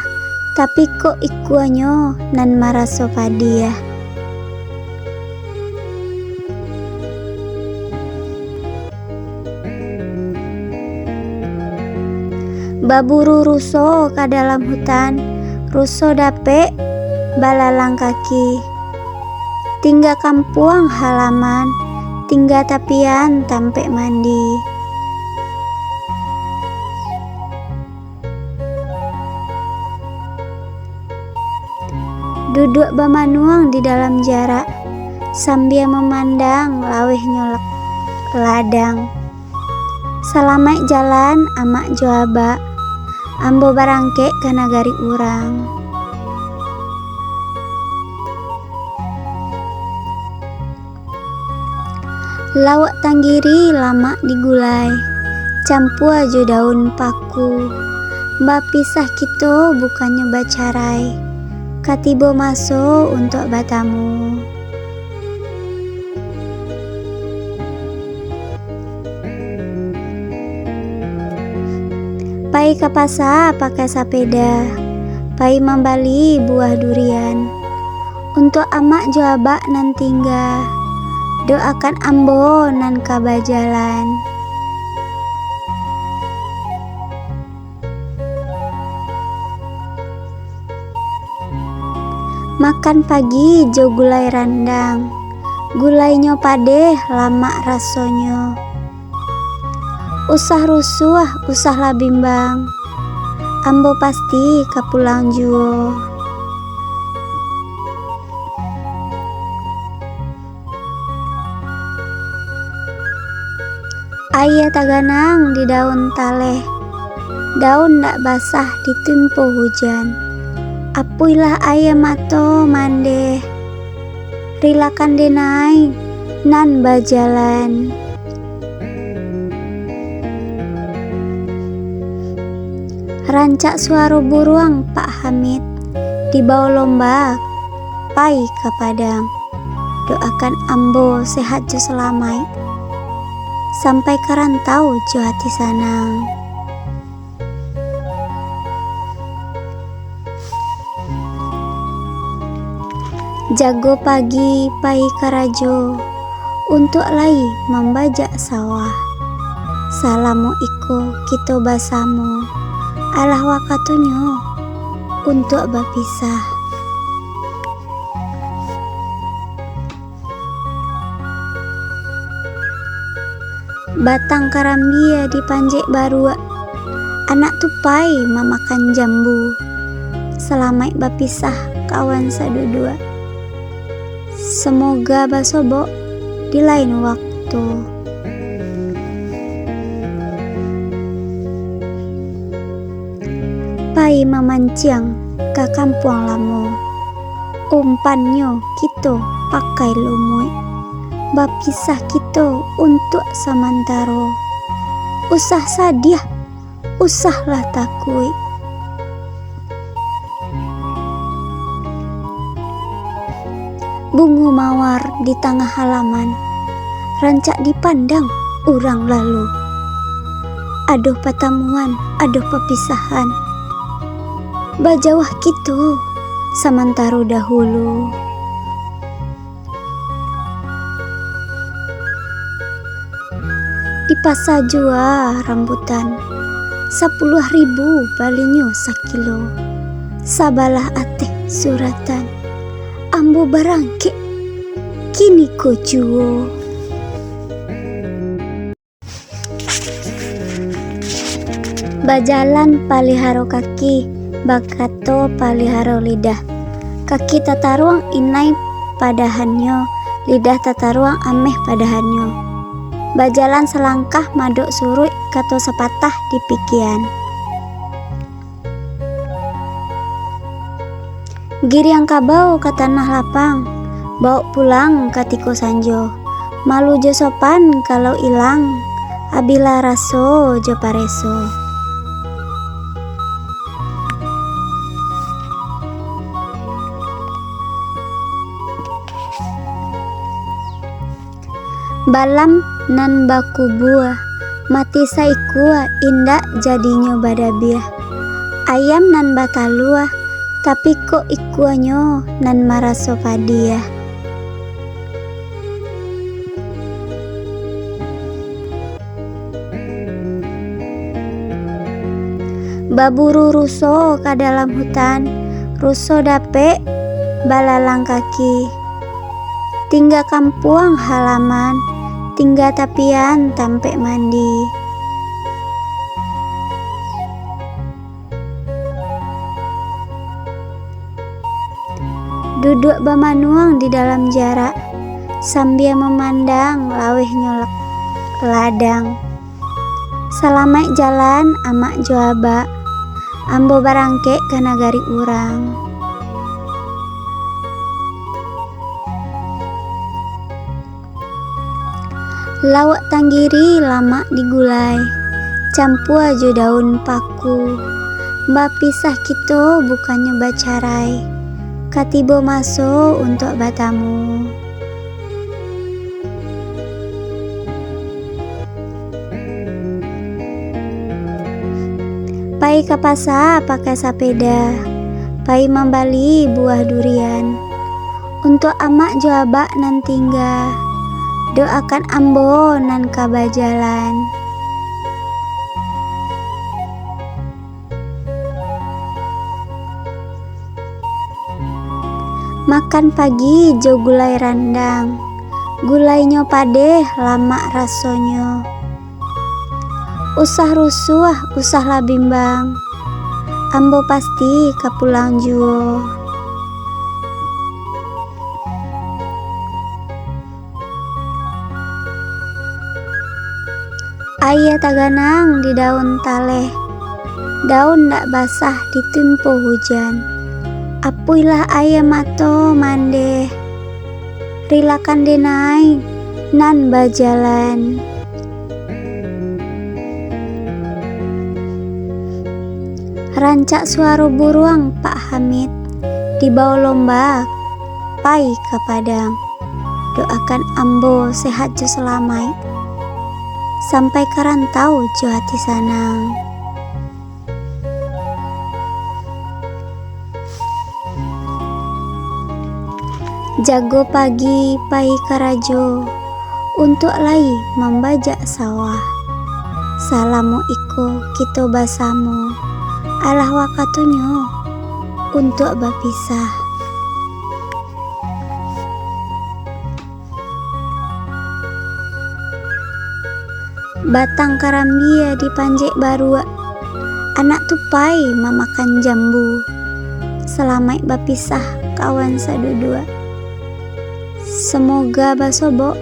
tapi kok ikuanyo nan maraso padiah. Baburu ruso ka dalam hutan, ruso dapek balalang kaki. Tingga kampuang halaman, tingga tapian tampek mandi. Duduak bamanuang di dalam jarak, sambia mamandang lawehnyo la-, ladang. Salamaik jalan, amak jo abak. Ambo barangkek ka nagari urang. Lawak tanggiri lamak digulai, campua jo daun paku. Bapisah kito bukannyo bacarai, ka tibo maso untuak batamu. Pai ka pasa pakai sapeda, pai mambali buah durian. Untuak amak jo abak nan tingga, doakan ambo nan ka bajalan. Makan pagi jo gulai randang, gulainyo padeh, lamak rasonyo. Usah rusuah, usahlah bimbang, ambo pasti ka pulang juo. Aia taganang di daun taleh, daun ndak basah ditimpo hujan. Apuihlah aia mato mandeh, rilakan denai nan bajalan. Rancak suaro buruang Pak Hamid, dibawo lomba pai ka Padang. Doakan ambo sehat jo salamaik, sampai ka rantau jo ati sanang. Jago pagi pai karajo, untuak lai mambajak sawah. Salamo iko kito basamo, alah wakatunyo untuak bapisah. Batang karambia dipanjek baruak, anak tu pai mamakan jambu. Salamaik bapisah kawan saduduak. Samoga basobok di lain waktu. Pai mamanciang ka kampuang lamo. Umpannyo kito pakai lumuik. Bapisah kito untuak samantaro. Usah sadiah, usahlah takuik. Bungo mawar di tangah halaman, rancak dipandang urang lalu. Adoh patamuan, adoh papisahan, bajauah kito samantaro dahulu. Di pasa jua rambutan, sapuluah ribu balinyo sakilo. Sabalah ateh suratan, ambo barangkek kiniko juo. Bajalan paliharo kaki, bakato paliharo lidah. Kaki tataruang inai padahannyo, lidah tataruang ameh padahannyo. Bajalan salangkah madok suruik, kato sapatah dipikian. Giriang kabau ka tanah lapang, bawok pulang katiko sanjo. Malu jo sopan kalau ilang, abihlah raso jo pareso. Balam nan bakubua, mati saikua indak jadinyo badabiah. Ayam nan batalua, tapi kok ikuanyo nan maraso padiah. Baburu ruso ka dalam hutan, ruso dapek balalang kaki. Tingga kampuang halaman, tingga tapian tampek mandi. Duduak bamanuang di dalam jarak, sambia mamandang lawehnyo lak-, ladang. Salamaik jalan, amak jo abak, ambo barangkek ka nagari urang. Lawak tanggiri lamak digulai, campua jo daun paku. Bapisah kito bukannyo bacarai, ka tibo maso untuak batamu. Pai ka pasa pakai sapeda, pai mambali buah durian. Untuak amak jo abak nan tingga, doakan ambo nan ka bajalan. Makan pagi jo gulai randang, gulainyo padeh, lamak rasonyo. Usah rusuah, usahlah bimbang, ambo pasti ka pulang juo. Aia taganang di daun taleh, daun ndak basah ditimpo hujan. Apuihlah aia mato mandeh, rilakan denai nan bajalan. Rancak suaro buruang Pak Hamid, dibawo lomba pai ka Padang. Doakan ambo sehat jo salamaik, sampai ka rantau jo ati sanang. Jago pagi pai karajo, untuak lai mambajak sawah. Salamo iko kito basamo, alah wakatunyo untuak bapisah. Batang karambia dipanjek baruak, anak tu pai mamakan jambu. Salamaik bapisah kawan saduduak. Samoga basobok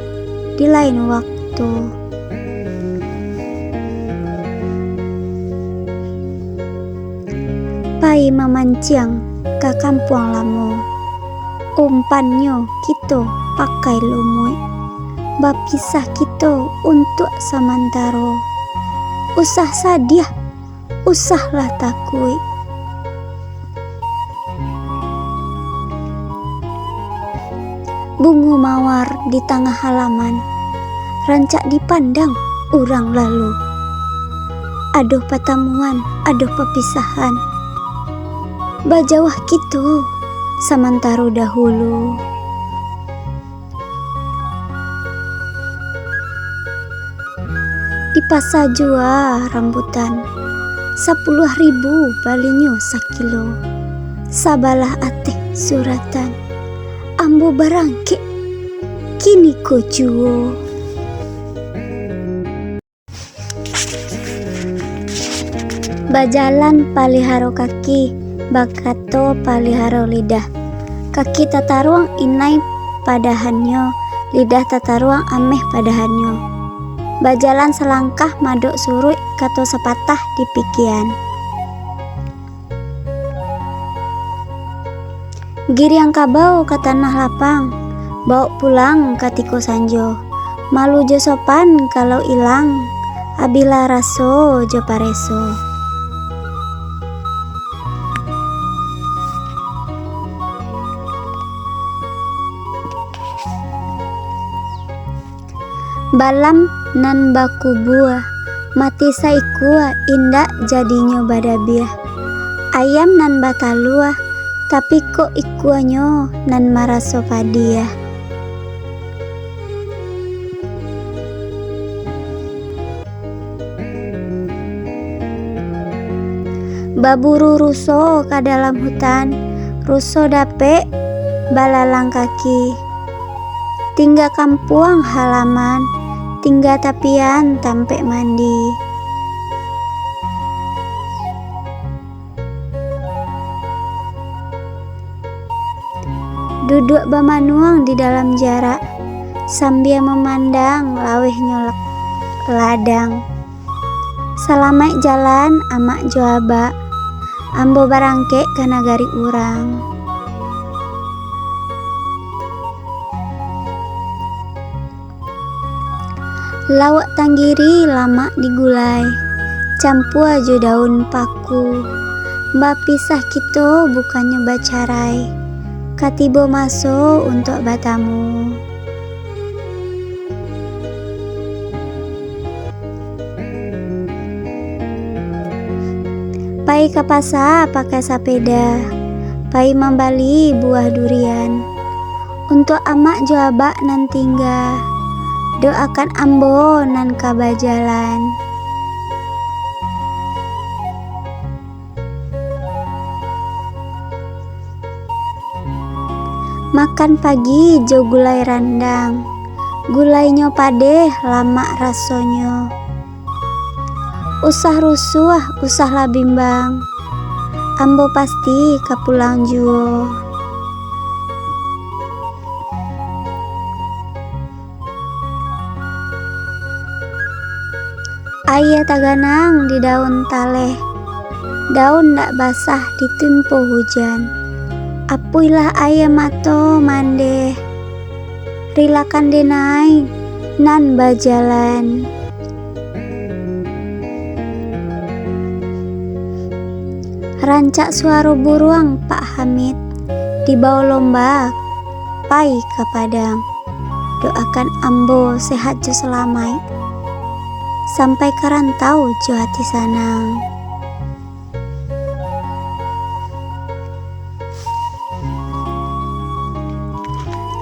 di lain waktu. Pai mamanciang ka kampuang lamo, umpannyo kito pakai lumuik. Bapisah kito untuak samantaro. Usah sadiah, usahlah takuik. Bungo mawar di tangah halaman, rancak dipandang urang lalu. Adoh patamuan, adoh papisahan, bajauah kito samantaro dahulu. Di pasa jua rambutan, sapuluah ribu balinyo sakilo. Sabalah ateh suratan, ambo barangkek kiniko juo. Bajalan paliharo kaki, bakato paliharo lidah. Kaki tataruang inai padahannyo, lidah tataruang ameh padahannyo. Bajalan salangkah madok suruik, kato sapatah dipikian. Giriang kabau ka tanah lapang, bawok pulang katiko sanjo. Malu jo sopan kalau ilang, abihlah raso jo pareso. Balam nan bakubua, mati saikua indak jadinyo badabiah. Ayam nan batalua, tapi kok ikuanyo nan maraso padiah. Baburu ruso ka dalam hutan, ruso dapek balalang kaki. Tingga kampuang halaman, tingga tapian tampek mandi. Duduak bamanuang di dalam jarak, sambia mamandang lawehnyo lak-, ladang. Salamaik jalan, amak jo abak. Ambo barangkek ka nagari urang. Lawak tanggiri lamak digulai, campua jo daun paku. Bapisah kito bukannyo bacarai, ka tibo maso untuak batamu. Pai ka pasa pakai sapeda, pai mambali buah durian. Untuak amak jo abak nan tingga, doakan ambo nan ka bajalan. Makan pagi jo gulai randang, gulainyo padeh, lamak rasonyo. Usah rusuah, usahlah bimbang, ambo pasti ka pulang juo. Aia taganang di daun taleh, daun ndak basah ditimpo hujan. Apuihlah aia mato mandeh, rilakan denai nan bajalan. Rancak suaro buruang Pak Hamid, dibawo lomba pai ka Padang. Doakan ambo sehat jo salamaik, sampai ka rantau jo ati sanang.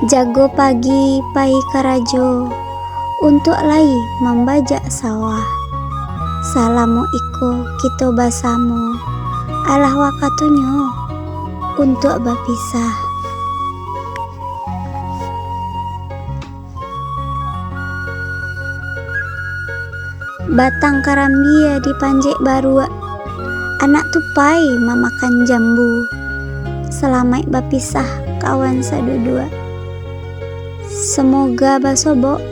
Jago pagi pai karajo, untuak lai mambajak sawah. Salamo iko kito basamo, alah wakatunyo untuak bapisah. Batang karambia dipanjek baruak, anak tu pai mamakan jambu. Salamaik bapisah kawan saduduak. Samoga basobok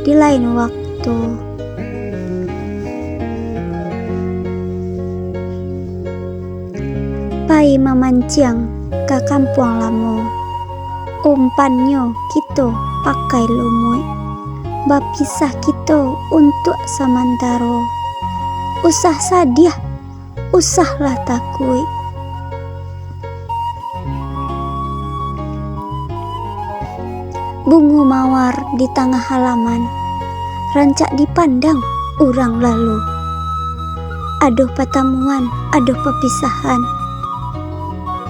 di lain waktu. Pai mamanciang ka kampuang lamo. Umpannyo kito pakai lumuik. Bapisah kito untuak samantaro. Usah sadiah, usahlah takuik. Bungo mawar di tangah halaman, rancak dipandang urang lalu. Adoh patamuan, adoh papisahan,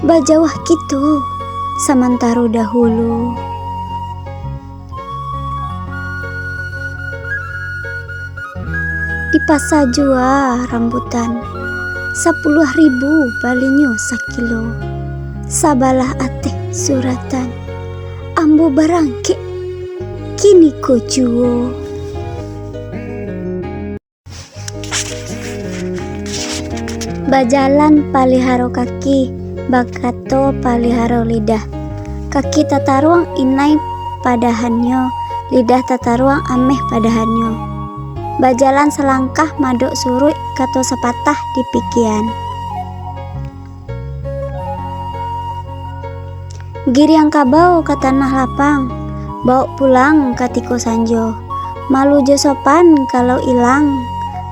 bajauah kito samantaro dahulu. Di pasa jua rambutan, sapuluah ribu balinyo sakilo. Sabalah ateh suratan, ambo barangkek kiniko juo. Bajalan paliharo kaki, bakato paliharo lidah. Kaki tataruang inai padahannyo, lidah tataruang ameh padahannyo. Bajalan salangkah madok suruik, kato sapatah dipikian. Giriang kabau ka tanah lapang, bawok pulang katiko sanjo. Malu jo sopan kalau ilang,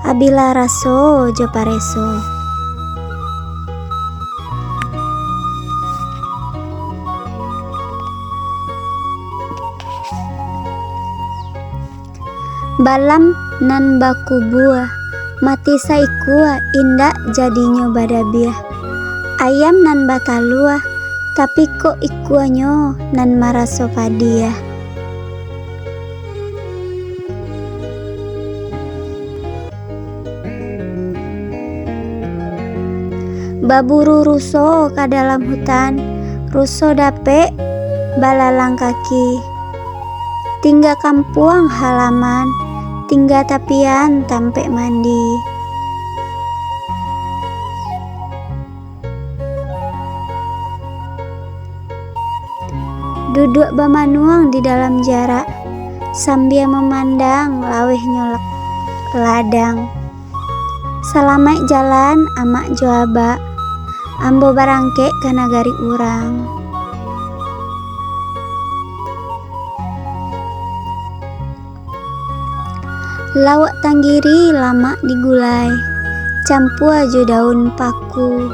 abilah raso jo pareso. Balam nan bakubua, mati saikua indak jadinyo badabiah. Ayam nan batalua, tapi kok ikuanyo nan maraso padiah. Baburu ruso ka dalam hutan, ruso dapek balalang kaki. Tingga kampuang halaman, tingga tapian tampek mandi. Duduak bamanuang di dalam jarak, sambia mamandang lawehnyo la-, ladang. Salamaik jalan, amak jo abak. Ambo barangkek ka nagari urang. Lawak tanggiri lamak digulai, campua jo daun paku.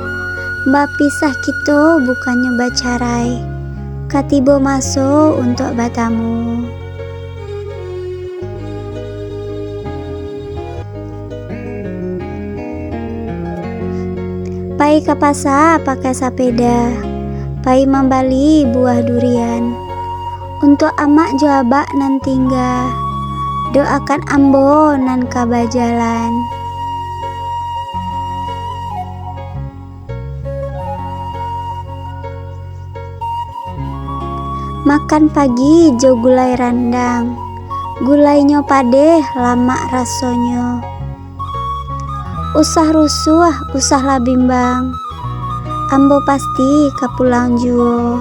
Bapisah kito bukannyo bacarai, ka tibo maso untuak batamu. Pai ka pasa pakai sapeda, pai mambali buah durian. Untuak amak jo abak nan tingga, doakan ambo nan ka bajalan. Makan pagi jo gulai randang, gulainyo padeh, lamak rasonyo. Usah rusuah, usahlah bimbang, ambo pasti ka pulang juo.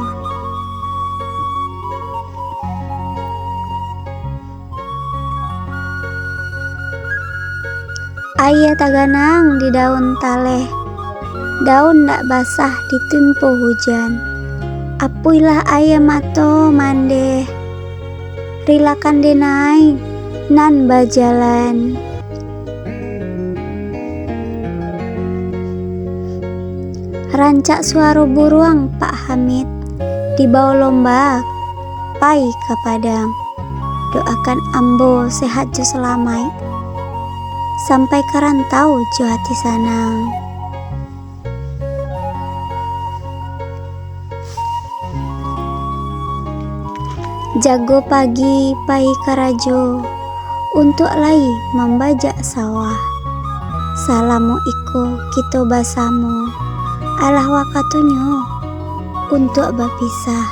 Aia taganang di daun taleh, daun ndak basah ditimpo hujan. Apuihlah aia mato mandeh, rilakan denai nan bajalan. Rancak suaro buruang Pak Hamid, dibawo lomba pai ka Padang. Doakan ambo sehat jo salamaik, sampai ka rantau jo ati sanang. Jago pagi pai karajo, untuak lai mambajak sawah. Salamo iko kito basamo, alah wakatunyo untuak bapisah.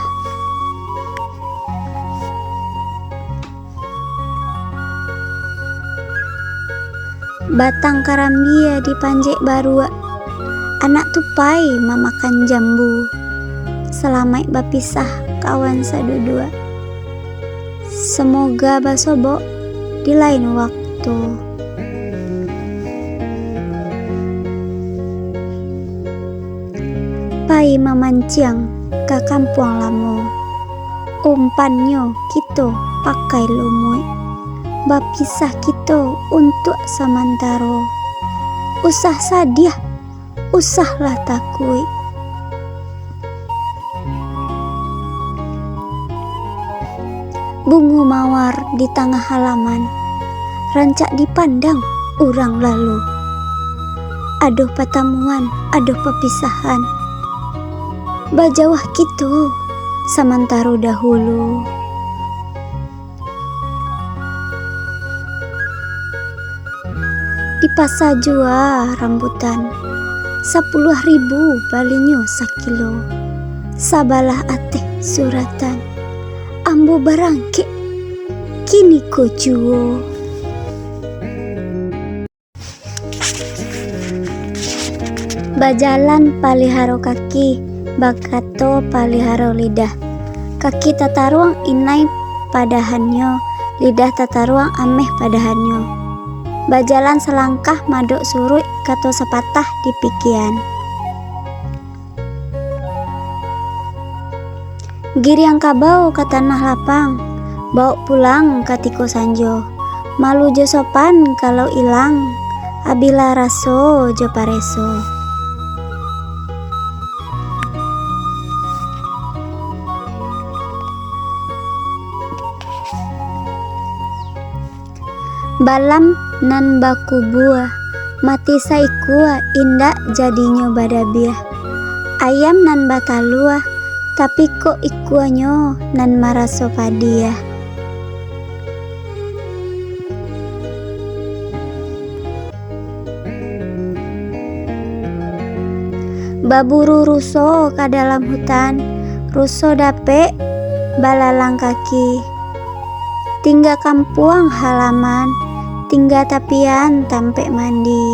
Batang karambia dipanjek baruak, anak tupai mamakan jambu. Salamaik bapisah kawan saduduak. Samoga basobok di lain waktu. Pai mamanciang ka kampuang lamo. Umpannyo kito pakai lumuik. Bapisah kito untuak samantaro. Usah sadiah, usahlah takuik. Bungo mawar di tangah halaman, rancak dipandang urang lalu. Adoh patamuan, adoh papisahan. Bajauah kito samantaro dahulu. Di pasa jua rambutan, sapuluah ribu balinyo sakilo. Sabalah ateh suratan, ambo barangkek kiniko juo. Bajalan paliharo kaki, bakato paliharo lidah. Kaki tataruang inai padahannyo, lidah tataruang ameh padahannyo. Bajalan salangkah madok suruik, kato sapatah dipikian. Giriang kabau ka tanah lapang, bawok pulang katiko sanjo. Malu jo sopan kalau ilang, abilah raso jo pareso. Balam nan bakubua, mati saikua indak jadinyo badabiah. Ayam nan batalua, tapi kok ikuanyo nan maraso padiah. Baburu ruso ka dalam hutan, ruso dapek balalang kaki. Tingga kampuang halaman, tingga tapian tampek mandi.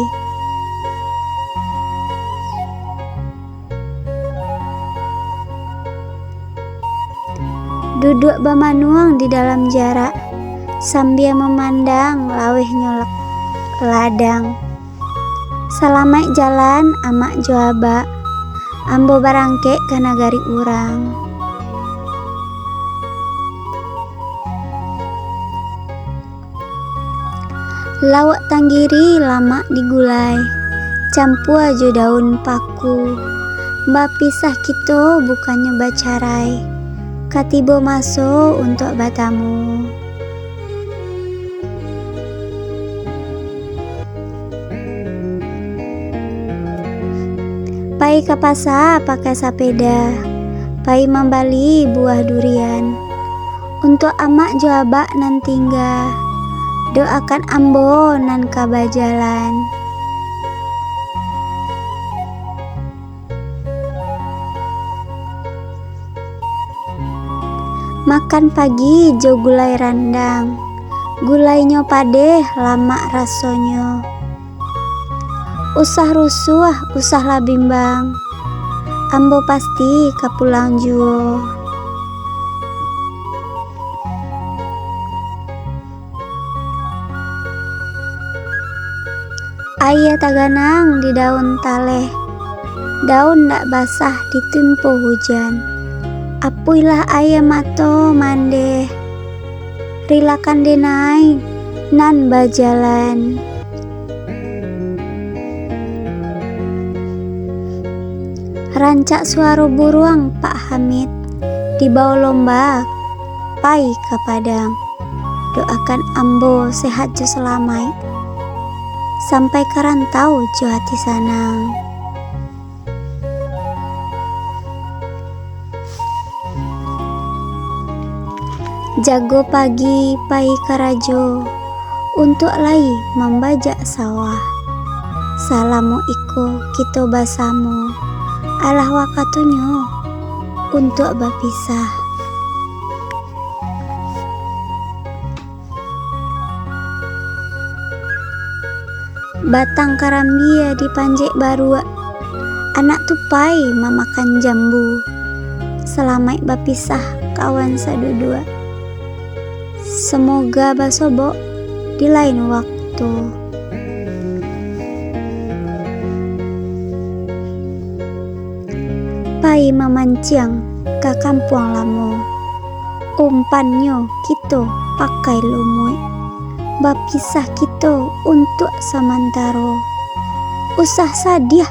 Duduak bamanuang di dalam jarak, sambia mamandang lawehnyo la-, ladang. Salamaik jalan, amak jo abak. Ambo barangkek ka nagari urang. Lawak tanggiri lamak digulai, campua jo daun paku. Bapisah kito bukannyo bacarai, ka tibo maso untuak batamu. Pai ka pasa pakai sapeda, pai mambali buah durian. Untuak amak jo abak nan tingga, doakan ambo nan ka bajalan. Makan pagi jo gulai randang, gulainyo padeh, lamak rasonyo. Usah rusuah, usahlah bimbang, ambo pasti ka pulang juo. Aia taganang di daun taleh, daun ndak basah ditimpo hujan. Apuihlah aia mato mandeh, rilakan denai nan bajalan. Rancak suaro buruang Pak Hamid, dibao lomba pai ka Padang. Doakan ambo sehat jo salamaik, sampai ka rantau jo ati sanang. Jago pagi pai karajo, untuak lai mambajak sawah. Salamo iko kito basamo, alah wakatunyo untuak bapisah. Batang karambia dipanjek baruak, anak tu pai mamakan jambu. Salamaik bapisah kawan saduduak. Samoga basobok di lain waktu. Pai mamanciang ka kampuang lamo. Umpannyo kito pakai lumuik. Bapisah kito untuak samantaro. Usah sadiah,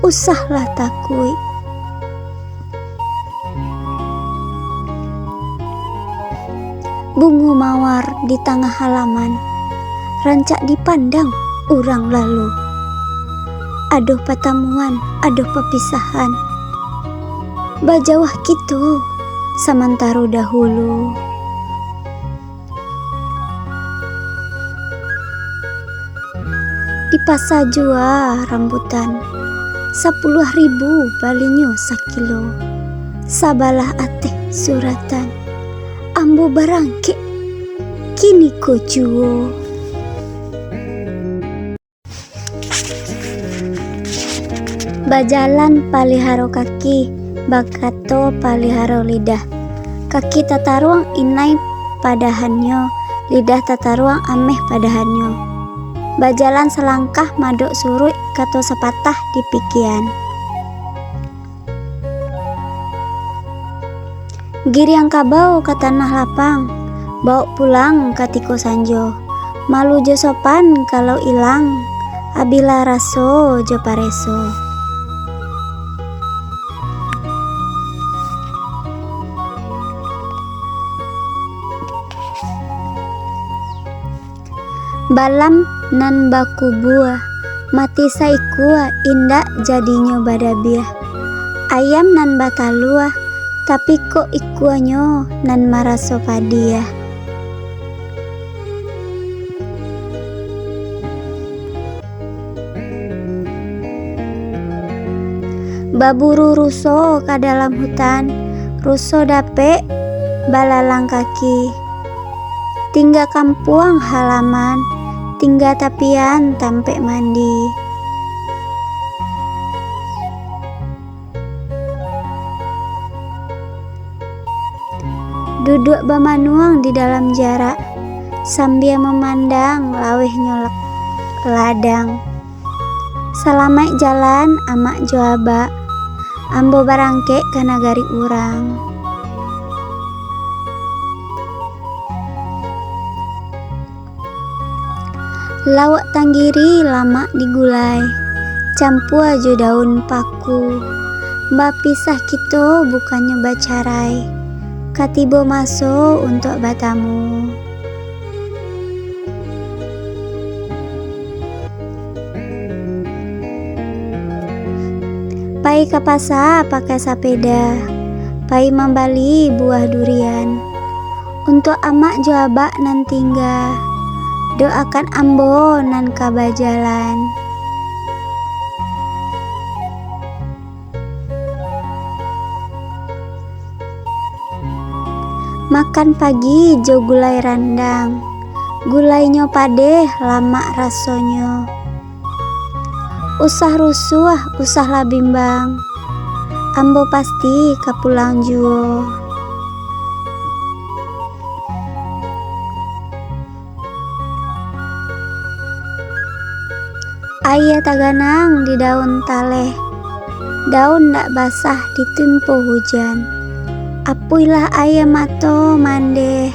usahlah takuik. Bungo mawar di tangah halaman, rancak dipandang urang lalu. Adoh patamuan, adoh papisahan, bajauah kito samantaro dahulu. Di pasa jua rambutan, sapuluah ribu balinyo sakilo. Sabalah ateh suratan, ambo barangkek kiniko juo. Bajalan paliharo kaki, bakato paliharo lidah. Kaki tataruang inai padahannyo, lidah tataruang ameh padahannyo. Bajalan salangkah madok suruik, kato sapatah dipikian. Giriang kabau ka tanah lapang, bawok pulang katiko sanjo. Malu jo sopan kalau ilang, abihlah raso jo pareso. Balam nan bakubua, mati saikua indak jadinyo badabiah. Ayam nan batalua, tapi kok ikuanyo nan maraso padiah. Baburu ruso ka dalam hutan, ruso dapek balalang kaki. Tingga kampuang halaman, tingga tapian tampek mandi. Duduak bamanuang di dalam jarak, sambia mamandang lawehnyo la-, ladang. Salamaik jalan, amak jo abak. Ambo barangkek ka nagari urang. Lawak tanggiri lamak digulai, campua jo daun paku. Bapisah kito bukannyo bacarai, ka tibo maso untuak batamu. Pai ka pasa pakai sapeda, pai mambali buah durian. Untuak amak jo abak nan tingga, doakan ambo nan ka bajalan. Makan pagi jo gulai randang, gulainyo padeh, lamak rasonyo. Usah rusuah, usahlah bimbang, ambo pasti ka pulang juo. Aia taganang di daun taleh, daun ndak basah ditimpo hujan. Apuihlah aia mato mandeh,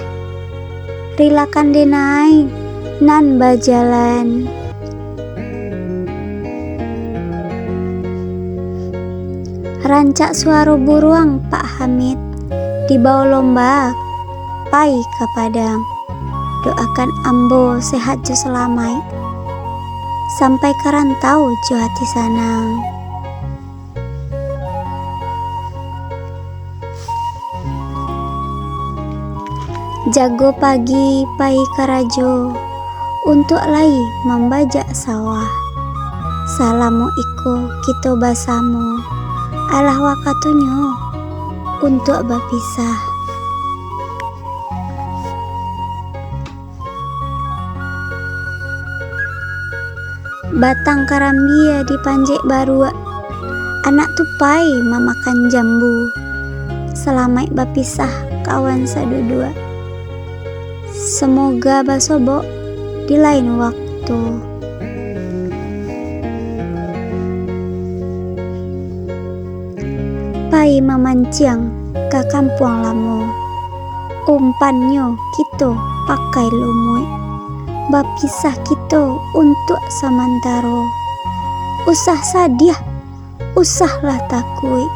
rilakan denai nan bajalan. Rancak suaro buruang Pak Hamid, dibao lomba pai ka Padang. Doakan ambo sehat jo salamaik, sampai ka rantau jo ati sanang. Jago pagi pai karajo, untuak lai mambajak sawah. Salamo iko kito basamo, alah wakatunyo untuak bapisah. Batang karambia dipanjek baruak, anak tu pai mamakan jambu. Salamaik bapisah kawan saduduak. Samoga basobok di lain waktu. Pai mamanciang ka kampuang lamo. Umpannyo kito pakai lumuik. Bapisah kito untuak samantaro. Usah sadiah, usahlah takuik.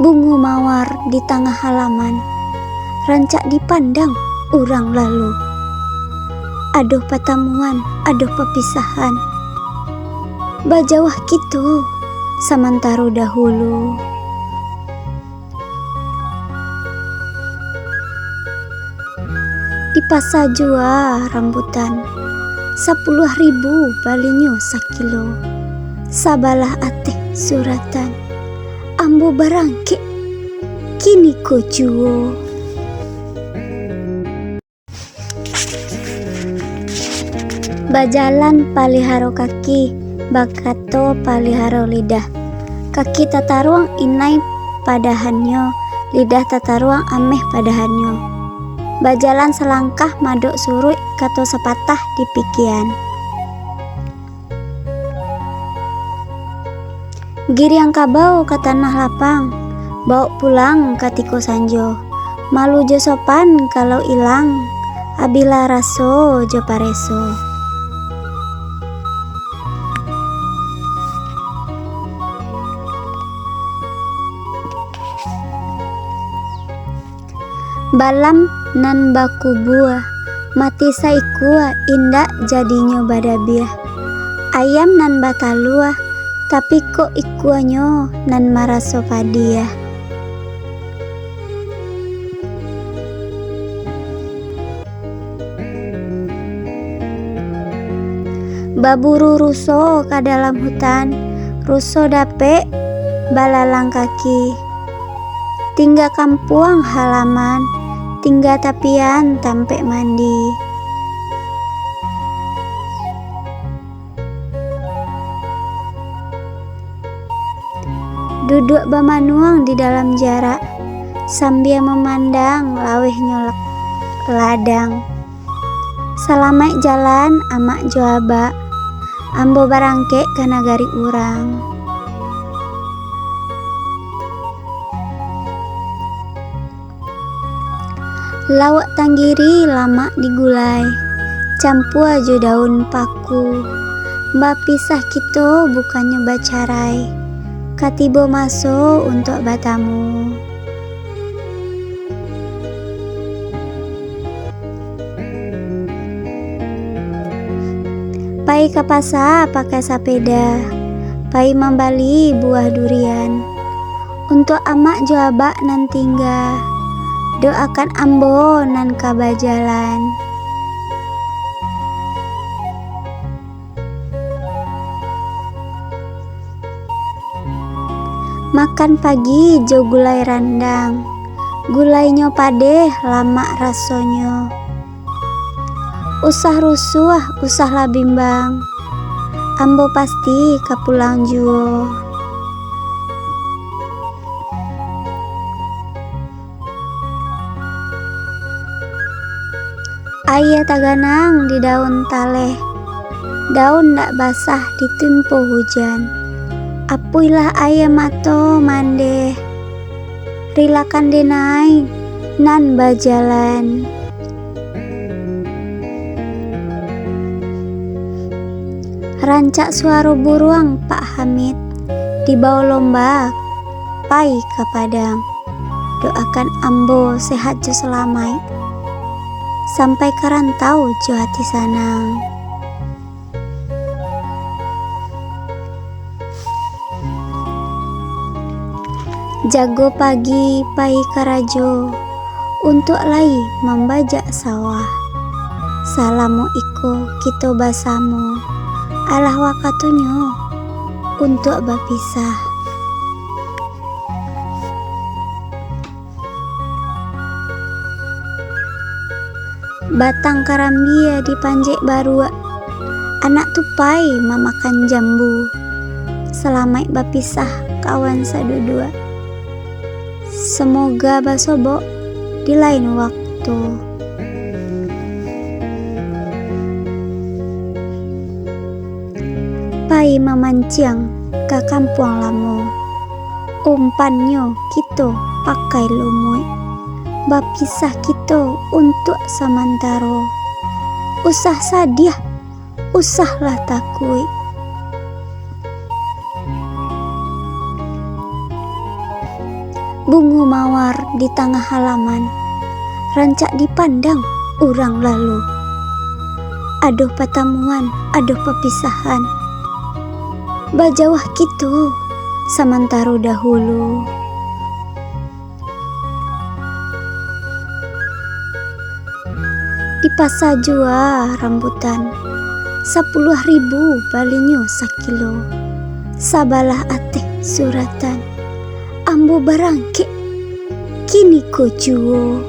Bungo mawar di tangah halaman, rancak dipandang urang lalu. Adoh patamuan, adoh papisahan. Bajauah kito samantaro dahulu. Di pasa jua rambutan, sapuluah ribu balinyo sakilo. Sabalah ateh suratan, ambo barangkek kiniko juo. Bajalan paliharo kaki, bakato paliharo lidah. Kaki tataruang inai padahannyo, lidah tataruang ameh padahannyo. Bajalan salangkah madok suruik, kato sapatah dipikian. Giriang kabau ka tanah lapang, bawok pulang katiko sanjo. Malu jo sopan kalau ilang, abihlah raso jo pareso. Balam nan bakubua, mati saikua indak jadinyo badabiah. Ayam nan batalua, tapi kok ikuanyo nan maraso padiah. Baburu ruso ka dalam hutan, ruso dapek balalang kaki. Tingga kampuang halaman, tingga tapian tampek mandi. Duduak bamanuang di dalam jarak, sambia mamandang lawehnyo lak-, ladang. Salamaik jalan, amak jo abak. Ambo barangkek ka nagari urang. Lawak tanggiri lamak digulai, campua jo daun paku. Bapisah kito bukannyo bacarai, ka tibo maso untuak batamu. Pai ka pasa pakai sapeda, pai mambali buah durian. Untuak amak jo abak nan tingga, doakan ambo nan ka bajalan. Makan pagi jo gulai randang, gulainyo padeh, lamak rasonyo. Usah rusuah, usahlah bimbang, ambo pasti ka pulang juo. Aia taganang di daun taleh, daun ndak basah ditimpo hujan. Apuihlah aia mato mandeh, rilakan denai nan bajalan. Rancak suaro buruang Pak Hamid, dibawo lomba pai ka Padang. Doakan ambo sehat jo salamaik, sampai ka rantau jo ati sanang. Jago pagi pai karajo, untuak lai mambajak sawah. Salamo iko kito basamo, alah wakatunyo untuak bapisah. Batang karambia dipanjek baruak, anak tu pai mamakan jambu. Salamaik bapisah kawan saduduak. Samoga basobok di lain waktu. Pai mamanciang ka kampuang lamo, umpannyo kito pakai lumuik. Bapisah kito untuak samantaro. Usah sadiah, usahlah takuik. Bungo mawar di tangah halaman, rancak dipandang urang lalu. Adoh patamuan, adoh papisahan, bajauah kito samantaro dahulu. Di pasa jua rambutan, sapuluah ribu balinyo sakilo. Sabalah ateh suratan, ambo barangkek kiniko juo.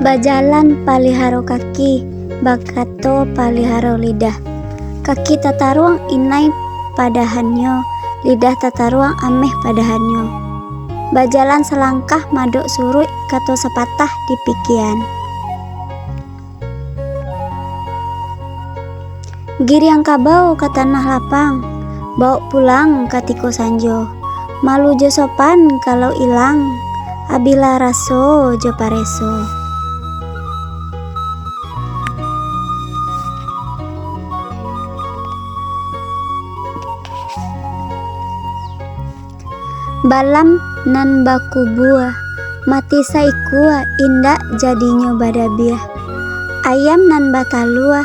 Bajalan paliharo kaki, bakato paliharo lidah. Kaki tataruang inai padahannyo, lidah tataruang ameh padahannyo. Bajalan salangkah madok suruik, kato sapatah dipikian. Giriang kabau ka tanah lapang, bawok pulang katiko sanjo. Malu jo sopan kalau ilang, abihlah raso jo pareso. Balam nan bakubua, mati saikua indak jadinyo badabiah. Ayam nan batalua,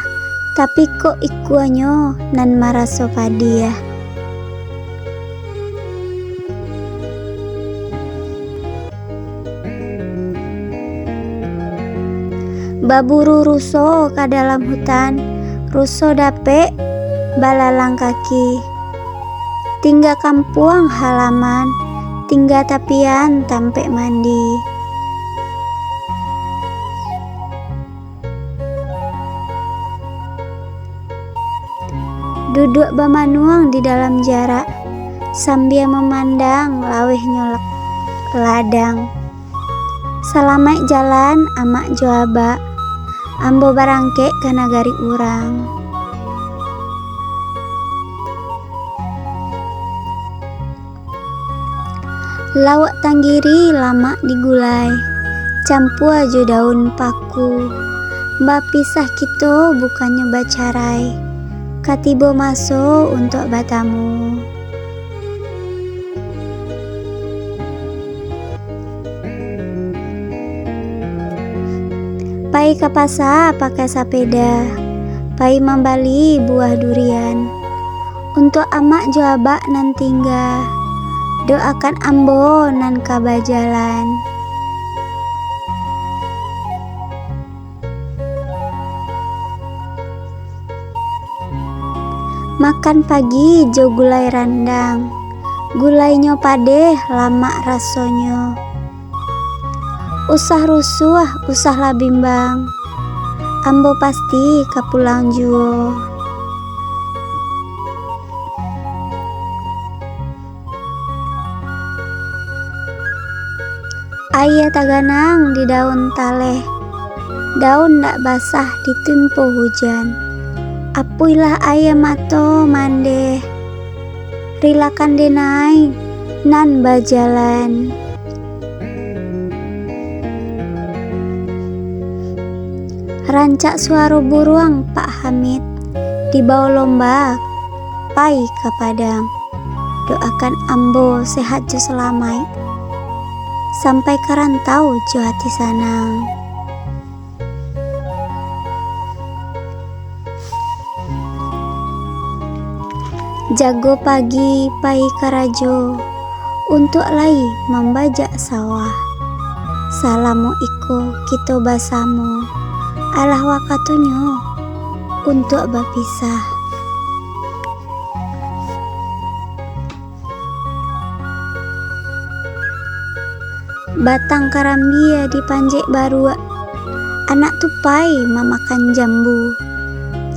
tapi kok ikuanyo nan maraso padiah. Baburu ruso ka dalam hutan, ruso dapek balalang kaki. Tingga kampuang halaman, tingga tapian tampek mandi. Duduak bamanuang di dalam jarak, sambia mamandang lawehnyo la-, ladang. Salamaik jalan, amak jo abak. Ambo barangkek ka nagari urang. Lawak tanggiri lamak digulai, campua jo daun paku. Bapisah kito bukannyo bacarai, ka tibo maso untuak batamu. Pai ka pasa pakai sapeda, pai mambali buah durian. Untuak amak jo abak nan tingga, doakan ambo nan ka bajalan. Makan pagi jo gulai randang, gulainyo padeh, lamak rasonyo. Usah rusuah, usahlah bimbang, ambo pasti ka pulang juo. Aia taganang di daun taleh, daun ndak basah ditimpo hujan. Apuihlah aia mato mandeh, rilakan denai nan bajalan. Rancak suaro buruang Pak Hamid, dibawo lomba pai ka Padang. Doakan ambo sehat jo salamaik, sampai ka rantau jo ati sanang. Jago pagi pai karajo, untuak lai mambajak sawah. Salamo iko kito basamo, alah wakatunyo untuak bapisah. Batang karambia dipanjek baruak, anak tu pai mamakan jambu.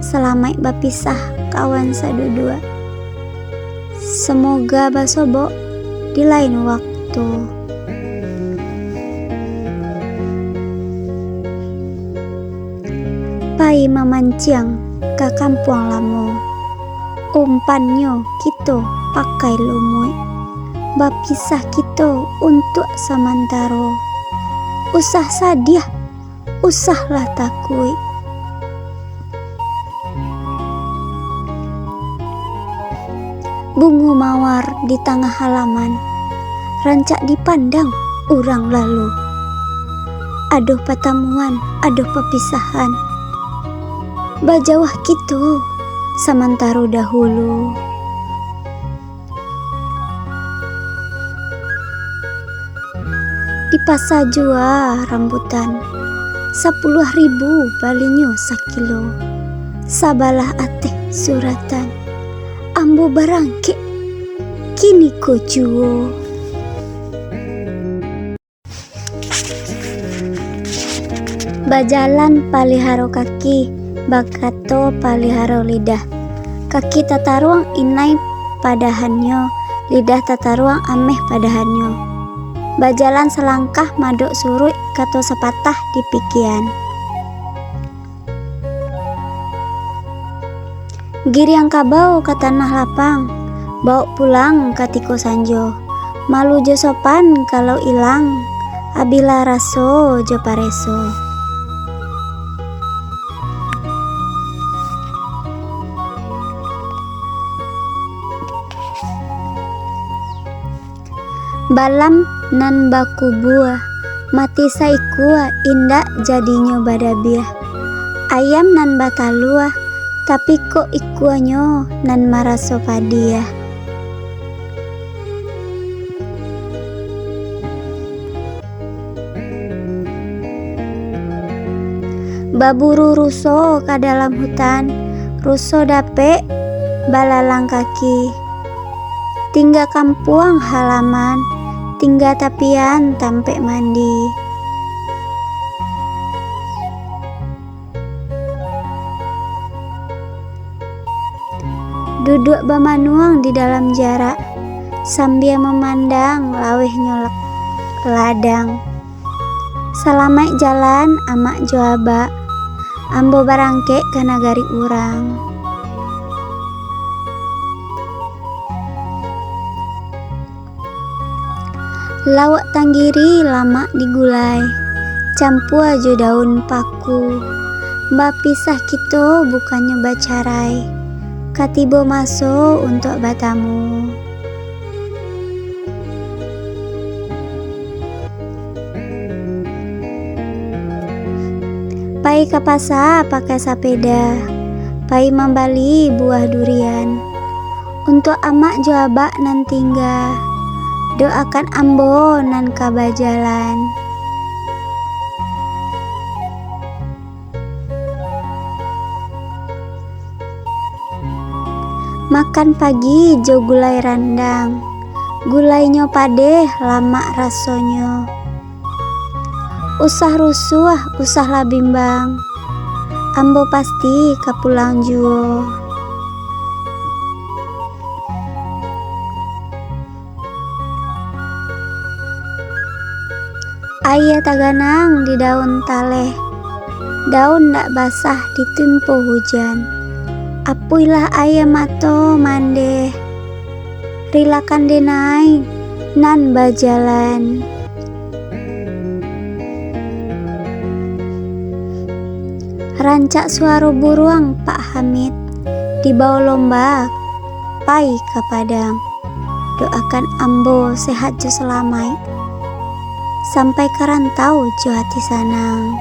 Salamaik bapisah kawan saduduak. Samoga basobok di lain waktu. Pai mamanciang ka kampuang lamo. Umpannyo kito pakai lumuik. Bapisah kito untuak samantaro. Usah sadiah, usahlah takuik. Bungo mawar di tangah halaman, rancak dipandang urang lalu. Adoh patamuan, adoh papisahan, bajauah kito samantaro dahulu. Di pasa jua rambutan, sapuluah ribu balinyo sakilo. Sabalah ateh suratan, ambo barangkek kiniko juo. Bajalan paliharo kaki, bakato paliharo lidah. Kaki tataruang inai padahannyo, lidah tataruang ameh padahannyo. Bajalan salangkah madok suruik, kato sapatah dipikian. Giriang kabau ka tanah lapang, bawok pulang katiko sanjo. Malu jo sopan kalau ilang, abihlah raso jo pareso. Balam nan bakubua, mati saikua indak jadinyo badabiah. Ayam nan batalua, tapi kok ikuanyo nan maraso padiah. Baburu ruso ka dalam hutan, ruso dapek balalang kaki. Tingga kampuang halaman, tingga tapian tampek mandi. Duduak bamanuang di dalam jarak, sambia mamandang laweh nyolak ladang. Salamaik jalan, amak jo abak, ambo barangkek ka nagari urang. Lawak tanggiri lamak digulai, campua jo daun paku. Bapisah kito bukannyo bacarai, ka tibo maso untuak batamu. Pai ka pasa pakai sapeda, pai mambali buah durian. Untuak amak jo abak nan tingga, doakan ambo nan ka bajalan. Makan pagi jo gulai randang, gulainyo padeh lamak rasonyo. Usah rusuah, usahlah bimbang, ambo pasti ka pulang juo. Aia taganang di daun taleh, daun ndak basah ditimpo hujan. Apuihlah aia mato mandeh, rilakan denai nan bajalan. Rancak suaro buruang Pak Hamid, dibao lomba pai ka Padang. Doakan ambo sehat jo salamaik, sampai ka rantau jo ati sanang.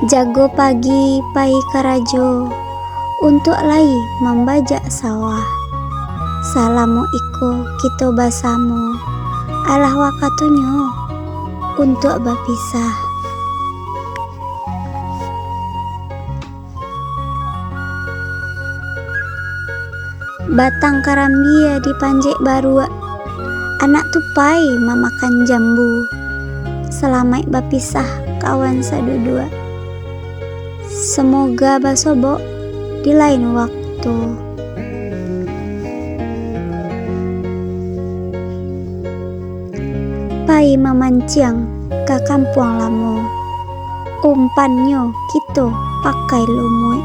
Jago pagi pai karajo, untuak lai mambajak sawah. Salamo iko kito basamo, alah wakatunyo untuak bapisah. Batang karambia dipanjek baruak, anak tupai mamakan jambu. Salamaik bapisah kawan saduduak. Samoga basobok di lain waktu. Pai mamanciang ka kampuang lamo. Umpannyo kito pakai lumuik.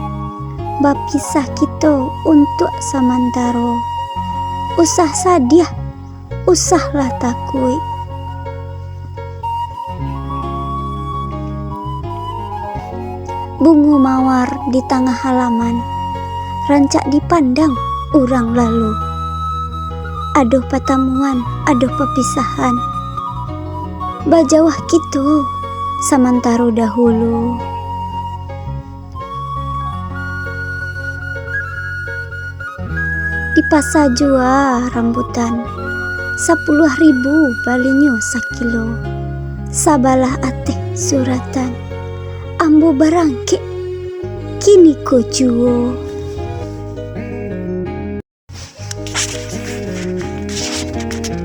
Bapisah kito untuak samantaro. Usah sadiah, usahlah takuik. Bungo mawar di tangah halaman, rancak dipandang urang lalu. Adoh patamuan, adoh papisahan. Bajauah kito samantaro dahulu. Di pasa jua rambutan, sapuluah ribu balinyo sakilo. Sabalah ateh suratan, ambo barangkek kiniko juo.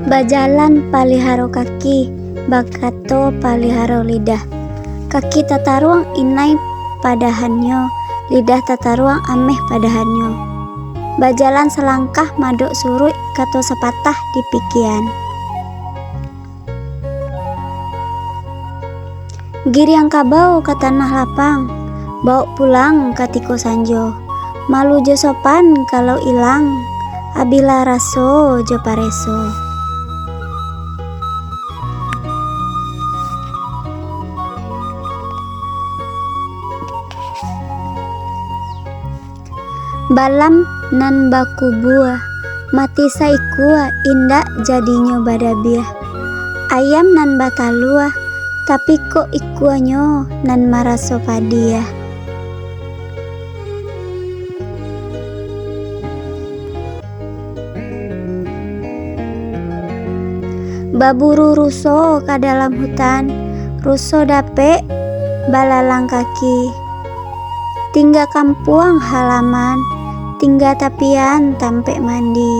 Bajalan paliharo kaki, bakato paliharo lidah. Kaki tataruang inai padahannyo, lidah tataruang ameh padahannyo. Bajalan salangkah madok suruik, kato sapatah dipikian. Giriang kabau ka tanah lapang, bawok pulang katiko sanjo. Malu jo sopan kalau ilang, abihlah raso jo pareso. Balam nan bakubua, mati saikua indak jadinyo badabiah. Ayam nan batalua, tapi kok ikuanyo nan maraso padiah. Baburu ruso ka dalam hutan, ruso dapek balalang kaki. Tingga kampuang halaman, tingga tapian tampek mandi.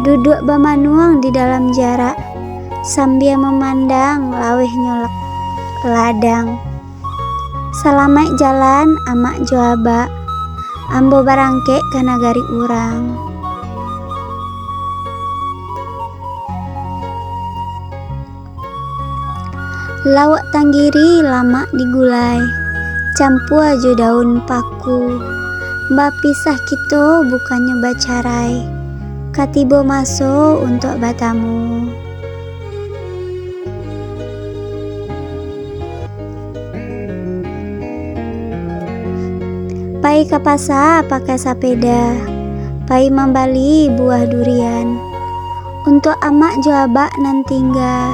Duduak bamanuang di dalam jarak, sambia mamandang lawehnyo la-, ladang. Salamaik jalan, amak jo abak, ambo barangkek ka nagari urang. Lawak tanggiri lamak digulai, campua jo daun paku. Bapisah kito bukannyo bacarai, ka tibo maso untuak batamu. Pai ka pasa pakai sapeda, pai mambali buah durian. Untuak amak jo abak nan tingga,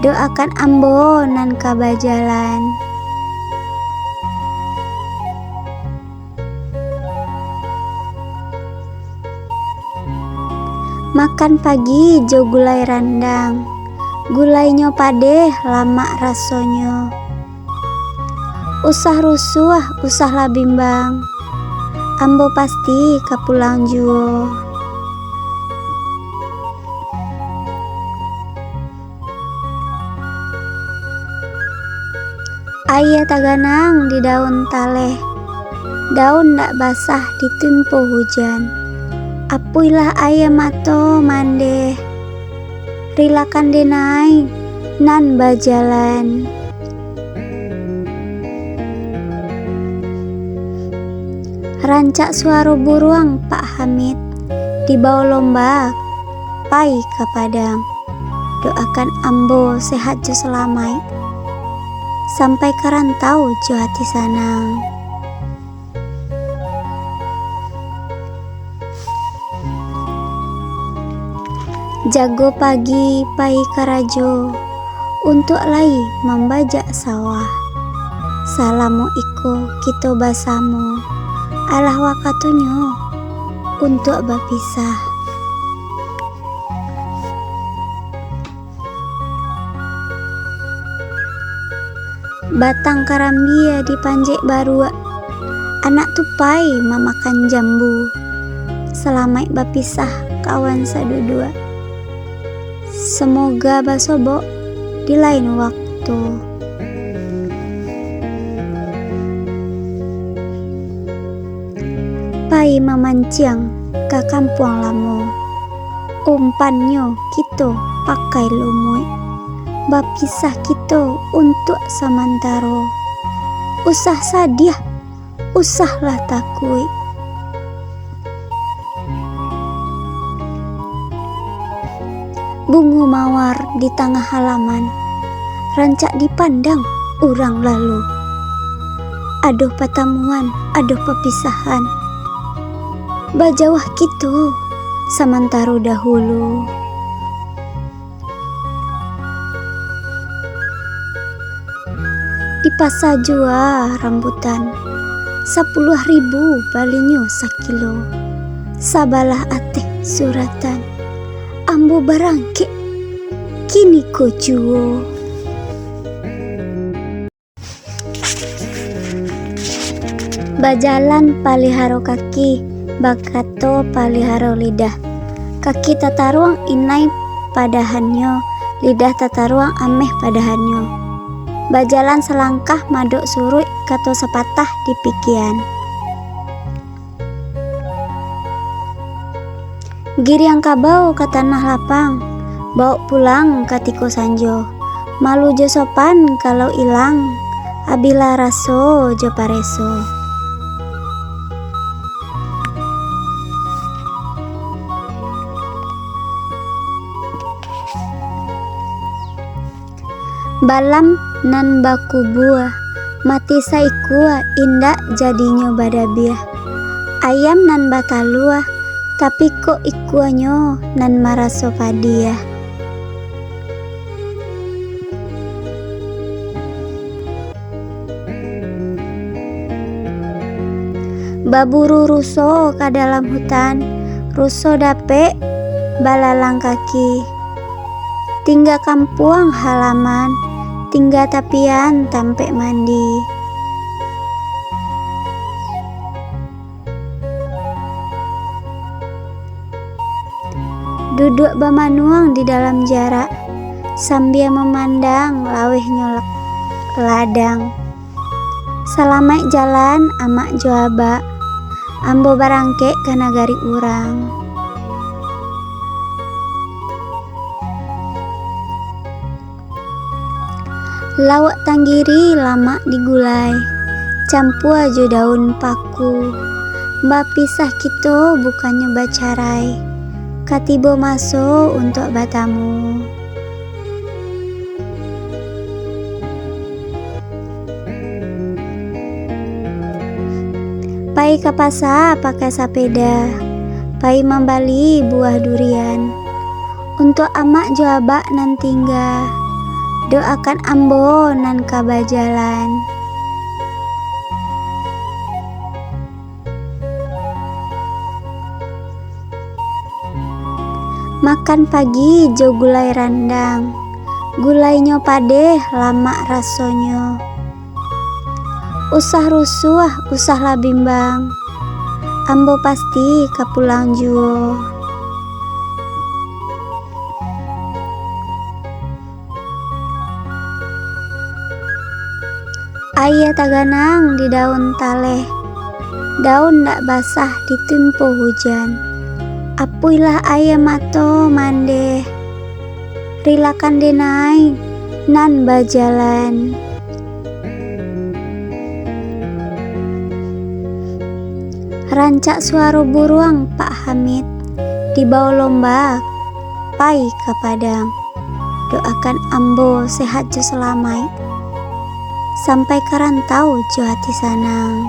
doakan ambo nan ka bajalan. Makan pagi jo gulai randang, gulainyo padeh lamak rasonyo. Usah rusuah, usahlah bimbang, ambo pasti ka pulang juo. Aia taganang di daun taleh, daun ndak basah ditimpo hujan. Apuihlah aia mato mandeh, rilakan denai nan bajalan. Rancak suaro buruang Pak Hamid, dibao lomba pai ka Padang. Doakan ambo sehat jo salamaik, sampai ka rantau jo ati sanang. Jago pagi pai karajo, untuak lai mambajak sawah. Salamo iko kito basamo, alah wakatunyo untuak bapisah. Batang karambia dipanjek baruak, anak tu pai mamakan jambu. Salamaik bapisah kawan saduduak. Samoga basobok di lain waktu. Pai mamanciang ka kampuang lamo. Umpannyo kito pakai lumuik. Bapisah kito untuak samantaro. Usah sadiah, usahlah takuik. Bungo mawar di tangah halaman, rancak dipandang urang lalu. Adoh patamuan, adoh papisahan, bajauah kito samantaro dahulu. Di pasa jua rambutan, sapuluah ribu balinyo sakilo. Sabalah ateh suratan, ambo barangkek kiniko juo. Bajalan paliharo kaki, bakato paliharo lidah. Kaki tataruang inai padahannyo, lidah tataruang ameh padahannyo. Bajalan salangkah madok suruik, kato sapatah dipikian. Giriang kabau ka tanah lapang, bawok pulang katiko sanjo. Malu jo sopan kalau ilang, abihlah raso jo pareso. Balam nan bakubua, mati saikua indak jadinyo badabiah. Ayam nan batalua, tapi kok ikuanyo nan maraso padiah. Baburu ruso ka dalam hutan, ruso dapek balalang kaki. Tingga kampuang halaman, tingga tapian tampek mandi. Duduak bamanuang di dalam jarak, sambia mamandang lawehnyo la-, ladang. Salamaik jalan, amak jo abak. Ambo barangkek ka nagari urang. Lawak tanggiri lamak digulai, campua jo daun paku. Bapisah kito bukannyo bacarai, ka tibo maso untuak batamu. Pai ka pasa pakai sapeda, pai mambali buah durian. Untuak amak jo abak nan tingga, doakan ambo nan ka bajalan. Makan pagi jo gulai randang, gulainyo padeh, lamak rasonyo. Usah rusuah, usahlah bimbang, ambo pasti ka pulang juo. Aia taganang di daun taleh, daun ndak basah ditimpo hujan. Apuihlah aia mato mandeh, rilakan denai nan bajalan. Rancak suaro buruang Pak Hamid, dibawo lomba pai ka Padang. Doakan ambo sehat jo salamaik, sampai ka rantau jo ati sanang.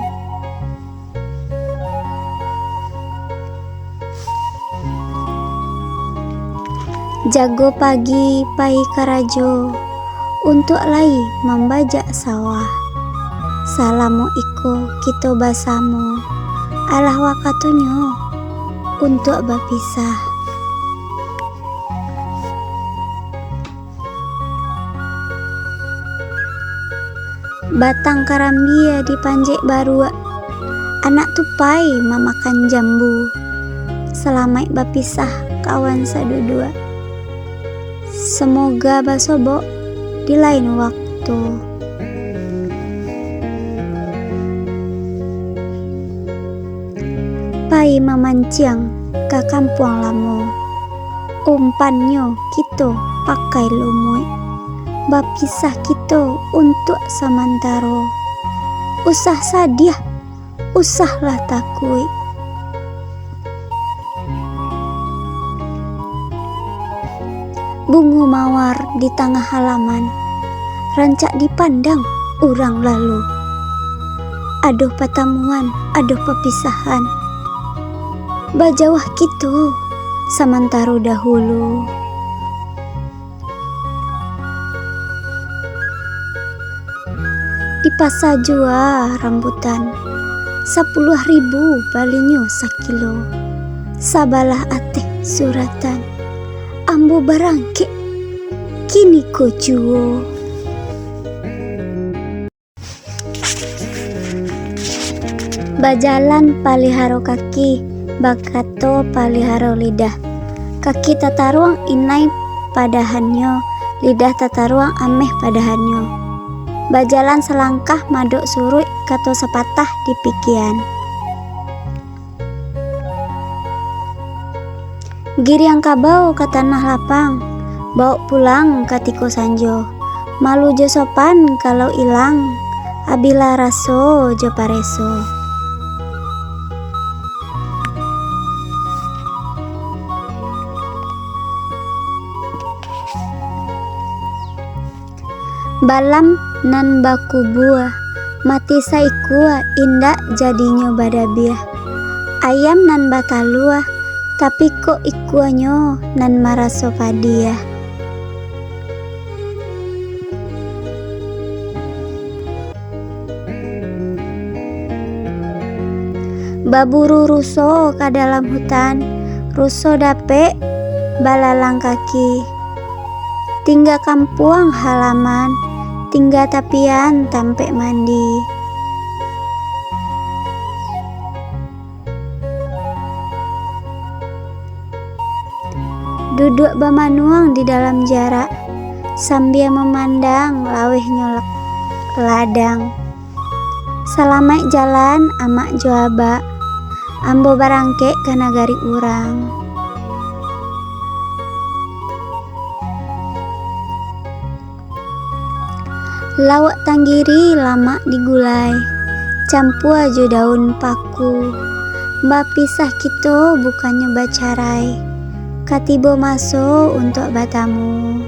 Jago pagi pai karajo, untuak lai mambajak sawah. Salamo iko kito basamo, alah wakatunyo untuak bapisah. Batang karambia dipanjek baruak, anak tu pai mamakan jambu. Salamaik bapisah kawan saduduak. Samoga basobok di lain waktu. Pai mamanciang ka kampuang lamo. Umpannyo kito pakai lumuik. Bapisah kito untuak samantaro. Usah sadiah, usahlah takuik. Bungo mawar di tangah halaman, rancak dipandang urang lalu. Adoh patamuan, adoh papisahan, bajauah kito samantaro dahulu. Di pasa jua rambutan, sapuluah ribu balinyo sakilo. Sabalah ateh suratan, ambo barangkek kiniko juo. Bajalan paliharo kaki, bakato paliharo lidah. Kaki tataruang inai padahannyo, lidah tataruang ameh padahannyo. Bajalan salangkah madok suruik, kato sapatah dipikian. Giriang kabau ka tanah lapang, bawok pulang katiko sanjo. Malu jo sopan kalau ilang, abilah raso jo pareso. Balam nan bakubua, mati saikua indak jadinyo badabiah. Ayam nan batalua, tapi kok ikuanyo nan maraso padiah. Baburu ruso ka dalam hutan, ruso dapek balalang kaki. Tingga kampuang halaman, tingga tapian tampek mandi. Duduak bamanuang di dalam jarak, sambia mamandang lawehnyo lak-, ladang. Salamaik jalan, amak jo abak. Ambo barangkek ka nagari urang. Lawak tanggiri lamak digulai, campua jo daun paku. Bapisah kito bukannyo bacarai, ka tibo maso untuak batamu.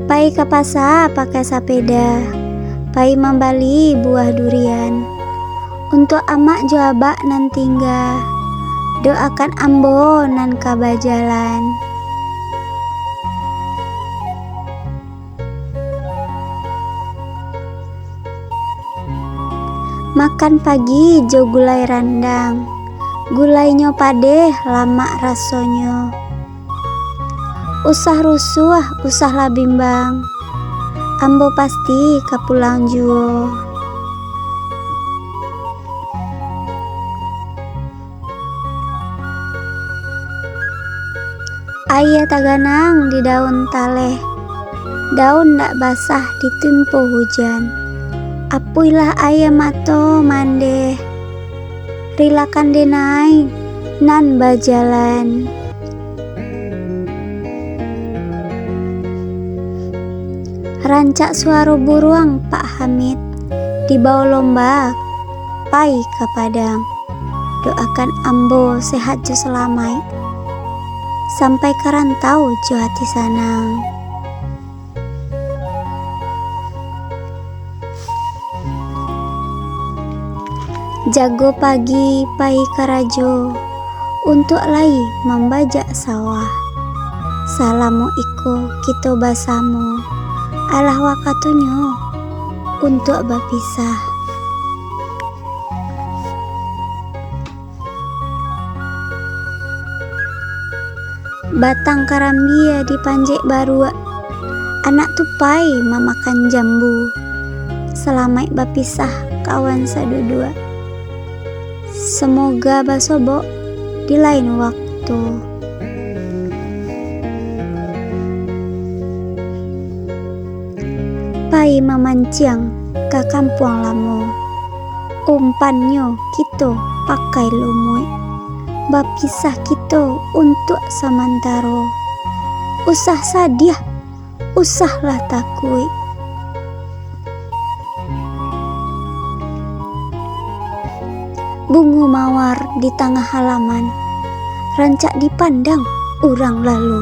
Pai ka pasa pakai sapeda, pai mambali buah durian. Untuak amak jo abak nan tingga, doakan ambo nan ka bajalan. Makan pagi jo gulai randang, gulainyo padeh, lamak rasonyo. Usah rusuah, usahlah bimbang, ambo pasti ka pulang juo. Aia taganang di daun taleh, daun ndak basah ditimpo hujan. Apuihlah aia mato mandeh, rilakan denai nan bajalan. Rancak suaro buruang Pak Hamid, dibawo lomba pai ka Padang. Doakan ambo sehat jo salamaik, sampai ka rantau jo ati sanang. Jago pagi pai karajo, untuak lai mambajak sawah. Salamo iko kito basamo, alah wakatunyo untuak bapisah. Batang karambia dipanjek baruak, anak tu pai mamakan jambu. Salamaik bapisah kawan saduduak. Samoga basobok di lain waktu. Pai mamanciang ka kampuang lamo, umpannyo kito pakai lumuik. Bapisah kito untuak samantaro. Usah sadiah, usahlah takuik. Bungo mawar di tangah halaman, rancak dipandang urang lalu.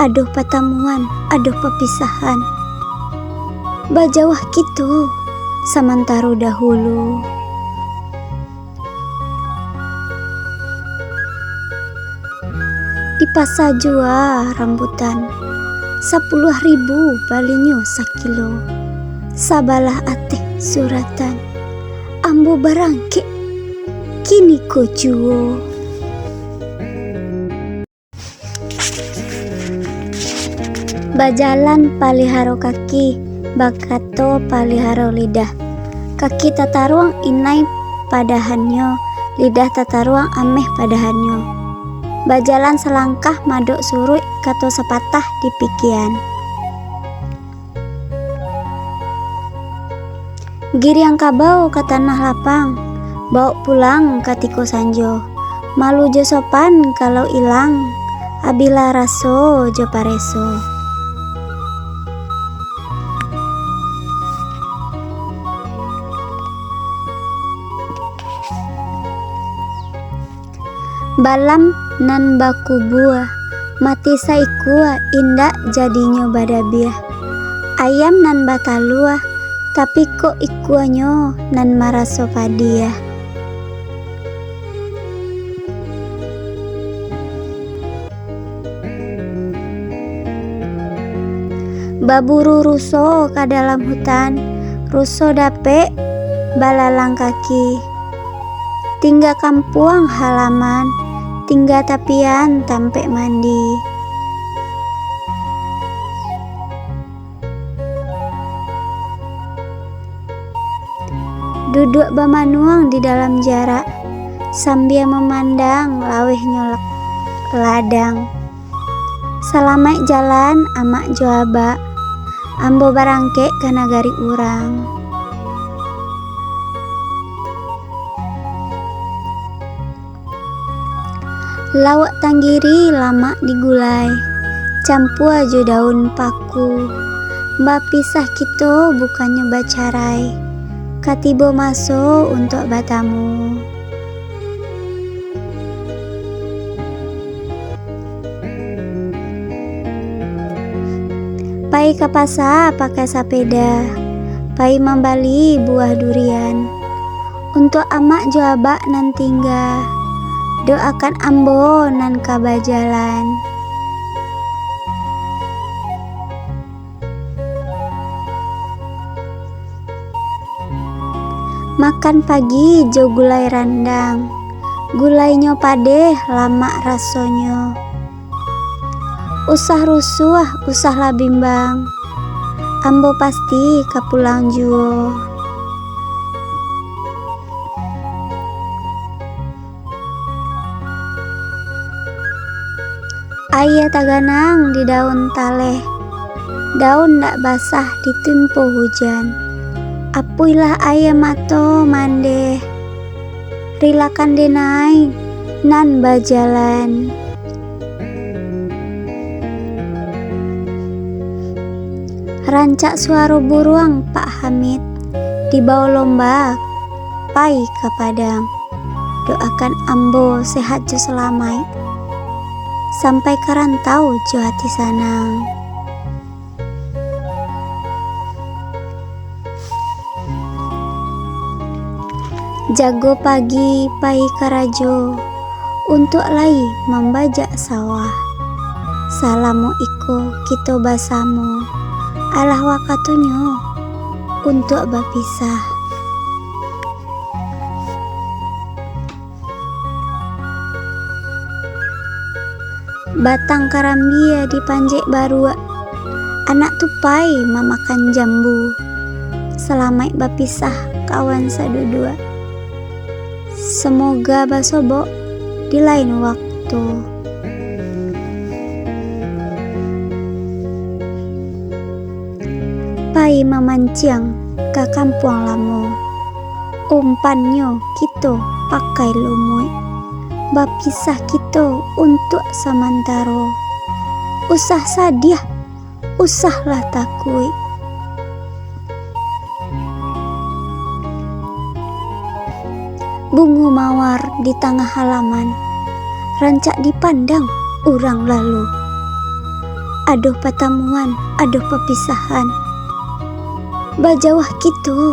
Adoh patamuan, adoh papisahan. Bajauah kito samantaro dahulu. Di pasa jua rambutan, sapuluah ribu balinyo sakilo. Sabalah ateh suratan, ambo barangkek kiniko juo. Bajalan paliharo kaki, bakato paliharo lidah. Kaki tataruang inai padahannyo, lidah tataruang ameh padahannyo. Bajalan salangkah madok suruik, kato sapatah dipikian. Giriang kabau ka tanah lapang, bawok pulang katiko sanjo. Malu jo sopan kalau ilang, abihlah raso jo pareso. Balam nan bakubua, mati saikua indak jadinyo badabiah. Ayam nan batalua, tapi kok ikuanyo nan maraso padiah. Baburu ruso ka dalam hutan, ruso dapek balalang kaki. Tingga kampuang halaman, tingga tapian tampek mandi. Duduak bamanuang di dalam jarak, sambia mamandang lawehnyo la-, ladang. Salamaik jalan, amak jo abak. Ambo barangkek ka nagari urang. Lawak tanggiri lamak digulai, campua jo daun paku. Bapisah kito bukannyo bacarai, ka tibo maso untuak batamu. Pai ka pasa pakai sapeda, pai mambali buah durian. Untuak amak jo abak nan tingga, doakan ambo nan ka bajalan. Makan pagi jo gulai randang, gulainyo padeh, lamak rasonyo. Usah rusuah, usahlah bimbang, ambo pasti ka pulang juo. Aia taganang di daun taleh, daun ndak basah ditimpo hujan. Apuihlah aia mato mandeh, rilakan denai nan bajalan. Rancak suaro buruang Pak Hamid, dibawo lomba pai ka Padang. Doakan ambo sehat jo salamaik, sampai ka rantau jo ati sanang. Jago pagi pai karajo, untuak lai mambajak sawah. Salamo iko kito basamo, alah wakatunyo untuak bapisah. Batang karambia dipanjek baruak, anak tu pai mamakan jambu. Salamaik bapisah kawan saduduak. Samoga basobok di lain waktu. Pai mamanciang ka kampuang lamo. Umpannyo kito pakai lumuik. Bapisah kito untuak samantaro. Usah sadiah, usahlah takuik. Bungo mawar di tangah halaman, rancak dipandang urang lalu. Ado patamuan, ado papisahan. Bajauah kito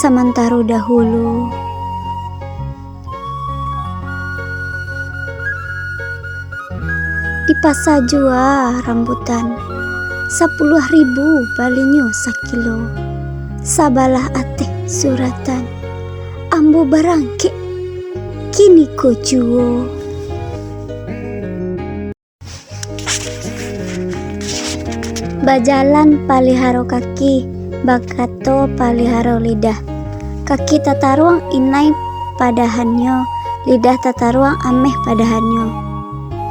samantaro dahulu. Di pasa jua rambutan, sapuluah ribu balinyo sakilo. Sabalah ateh suratan, ambo barangkek kiniko juo. Bajalan paliharo kaki, bakato paliharo lidah. Kaki tataruang inai padahannyo, lidah tataruang ameh padahannyo.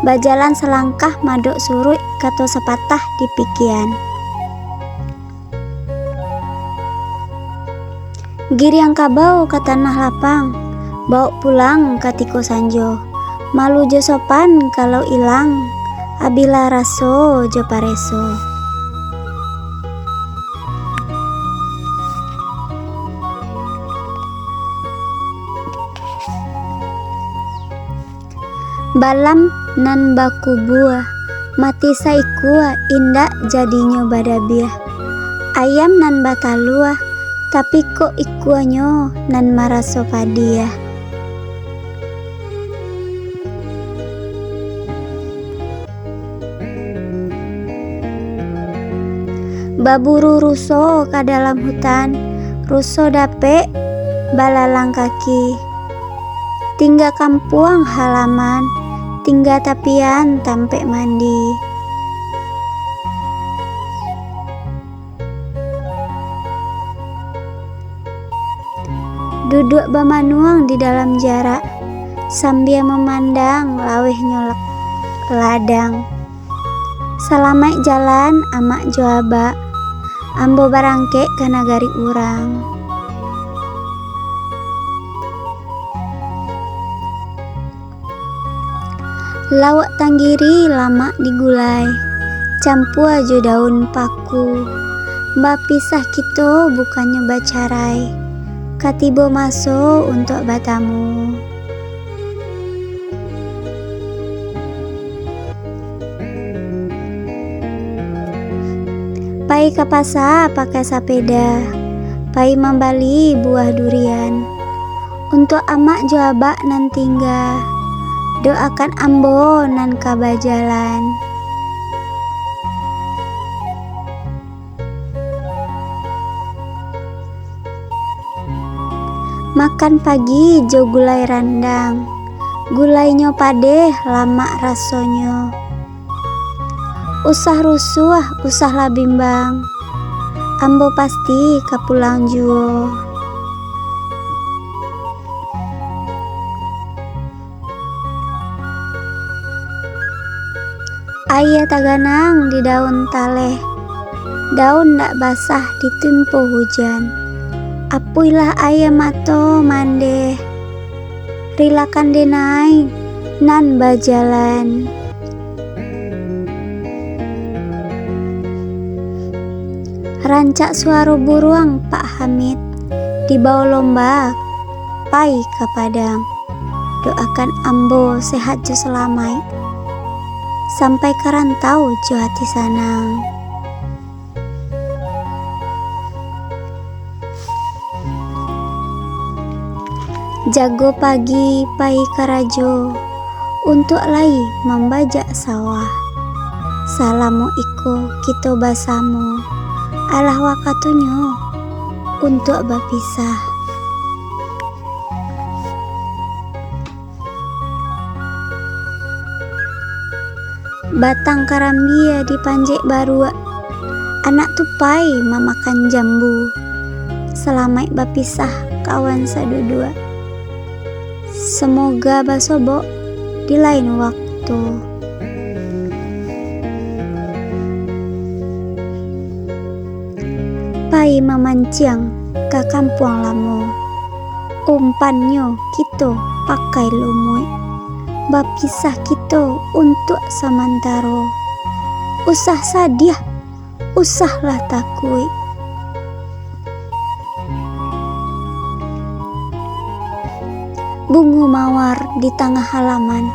Bajalan salangkah madok suruik, kato sapatah dipikian. Giriang kabau ka tanah lapang, bawok pulang katiko sanjo. Malu jo sopan kalau ilang, abilah raso jo pareso. Balam nan bakubua, mati saikua indak jadinyo badabiah. Ayam nan batalua, tapi kok ikuanyo nan maraso padiah. Baburu ruso ka dalam hutan, ruso dapek balalang kaki. Tingga kampuang halaman, tingga tapian tampek mandi. Duduak bamanuang di dalam jarak, sambia mamandang lawehnyo la-, ladang. Salamaik jalan, amak jo abak, ambo barangkek ka nagari urang. Lawak tanggiri lamak digulai, campua jo daun paku. Bapisah kito bukannyo bacarai, ka tibo maso untuak batamu. Pai ka pasa pakai sapeda, pai mambali buah durian. Untuak amak jo abak nan tingga, doakan ambo nan ka bajalan. Makan pagi jo gulai randang, gulainyo padeh lamak rasonyo. Usah rusuah, usahlah bimbang, ambo pasti ka pulang juo. Aia taganang di daun taleh, daun ndak basah ditimpo hujan. Apuihlah aia mato mandeh, rilakan denai nan bajalan. Rancak suaro buruang Pak Hamid, dibao lomba pai ka Padang. Doakan ambo sehat jo salamaik, sampai ka rantau jo ati sanang. Jago pagi pai karajo, untuak lai mambajak sawah. Salamo iko kito basamo, alah wakatunyo untuak bapisah. Batang karambia dipanjek baruak, anak tupai mamakan jambu. Salamaik bapisah kawan saduduak. Samoga basobok di lain waktu. Pai mamanciang ka kampuang lamo. Umpannyo kito pakai lumuik. Bapisah kito untuak samantaro. Usah sadiah, usahlah takuik. Bungo mawar di tangah halaman,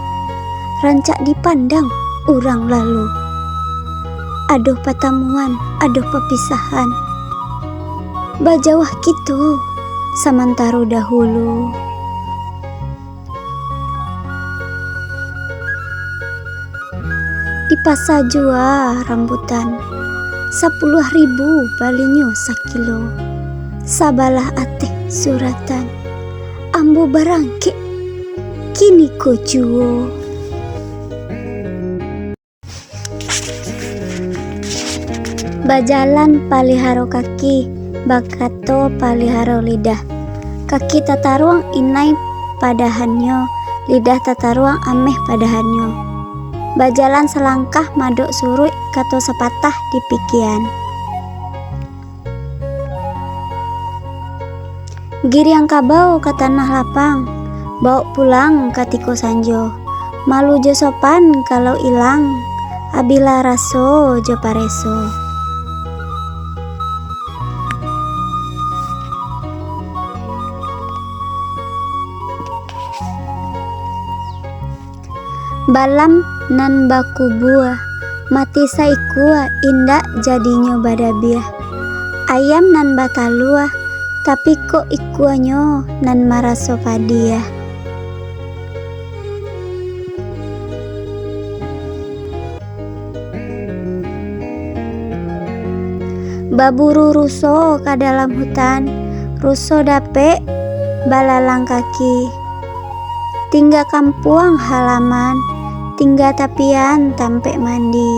rancak dipandang urang lalu. Adoh patamuan, adoh papisahan. Bajauah kito samantaro dahulu. Di pasa jua rambutan, sapuluah ribu balinyo sakilo. Sabalah ateh suratan, ambo barangkek kiniko juo. Bajalan paliharo kaki, bakato paliharo lidah. Kaki tataruang inai padahannyo, lidah tataruang ameh padahannyo. Bajalan salangkah madok suruik, kato sapatah dipikian. Giriang kabau ka tanah lapang, bawok pulang katiko sanjo. Malu jo sopan kalau ilang, abilah raso jo pareso. Balam nan bakubua, mati saikua indak jadinyo badabiah. Ayam nan batalua, tapi kok ikuanyo nan maraso padiah. Baburu ruso ka dalam hutan, ruso dapek balalang kaki. Tingga kampuang halaman, tingga tapian tampek mandi.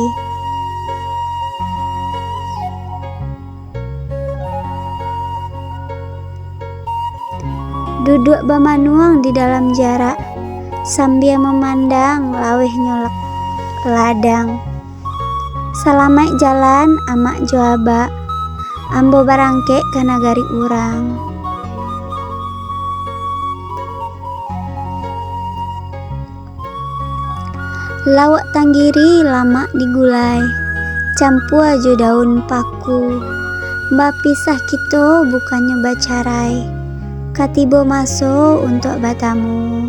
Duduak bamanuang di dalam jarak, sambia mamandang lawehnyo la-, ladang. Salamaik jalan, amak jo abak. Ambo barangkek ka nagari urang. Lawak tanggiri lamak digulai, campua jo daun paku. Bapisah kito bukannyo bacarai, ka tibo maso untuak batamu.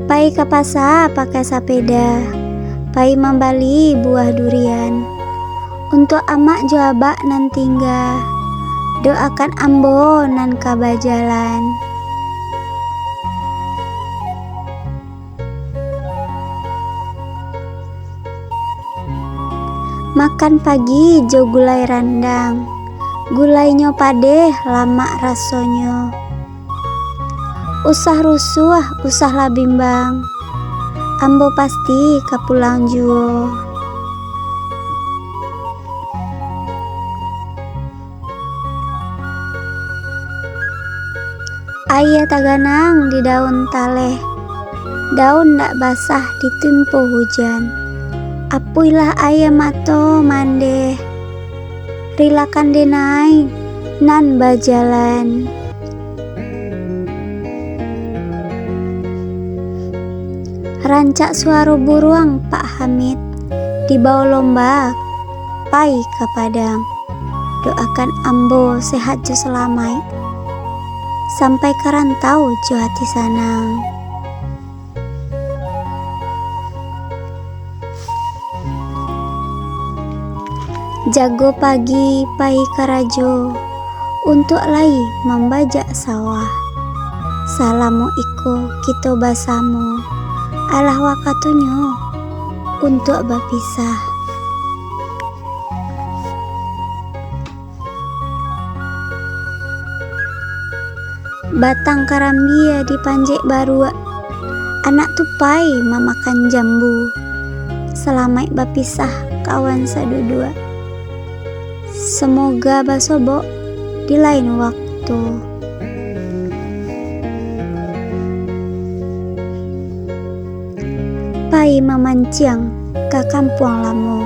Pai ka pasa pakai sapeda, pai mambali buah durian. Untuak amak jo abak nan tingga, doakan ambo nan ka bajalan. Makan pagi jo gulai randang, gulainyo padeh, lamak rasonyo. Usah rusuah, usahlah bimbang, ambo pasti ka pulang juo. Aia taganang di daun taleh, daun ndak basah ditimpo hujan. Apuihlah aia mato mandeh, rilakan denai nan bajalan. Rancak suaro buruang Pak Hamid, dibao lomba pai ka Padang. Doakan ambo sehat jo salamaik, sampai ka rantau jo ati sanang. Jago pagi pai karajo, untuak lai mambajak sawah. Salamo iko kito basamo, alah wakatunyo untuak bapisah. Batang karambia dipanjek baruak, anak tu pai mamakan jambu. Salamaik bapisah kawan saduduak. Samoga basobok di lain waktu. Pai mamanciang ka kampuang lamo.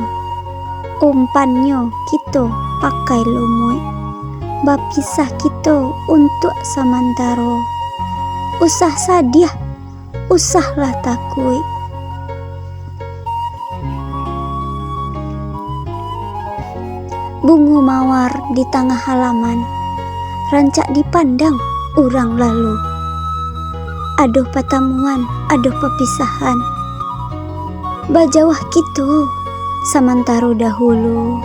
Umpannyo kito pakai lumuik. Bapisah kito untuak samantaro. Usah sadiah, usahlah takuik. Bungo mawar di tangah halaman, rancak dipandang urang lalu. Adoh patamuan, adoh papisahan, bajauah kito samantaro dahulu.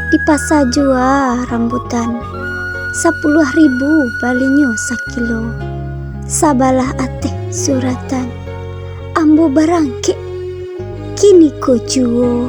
Di pasa jua rambutan, sapuluah ribu balinyo sakilo. Sabalah ateh suratan, ambo barangkek kiniko juo.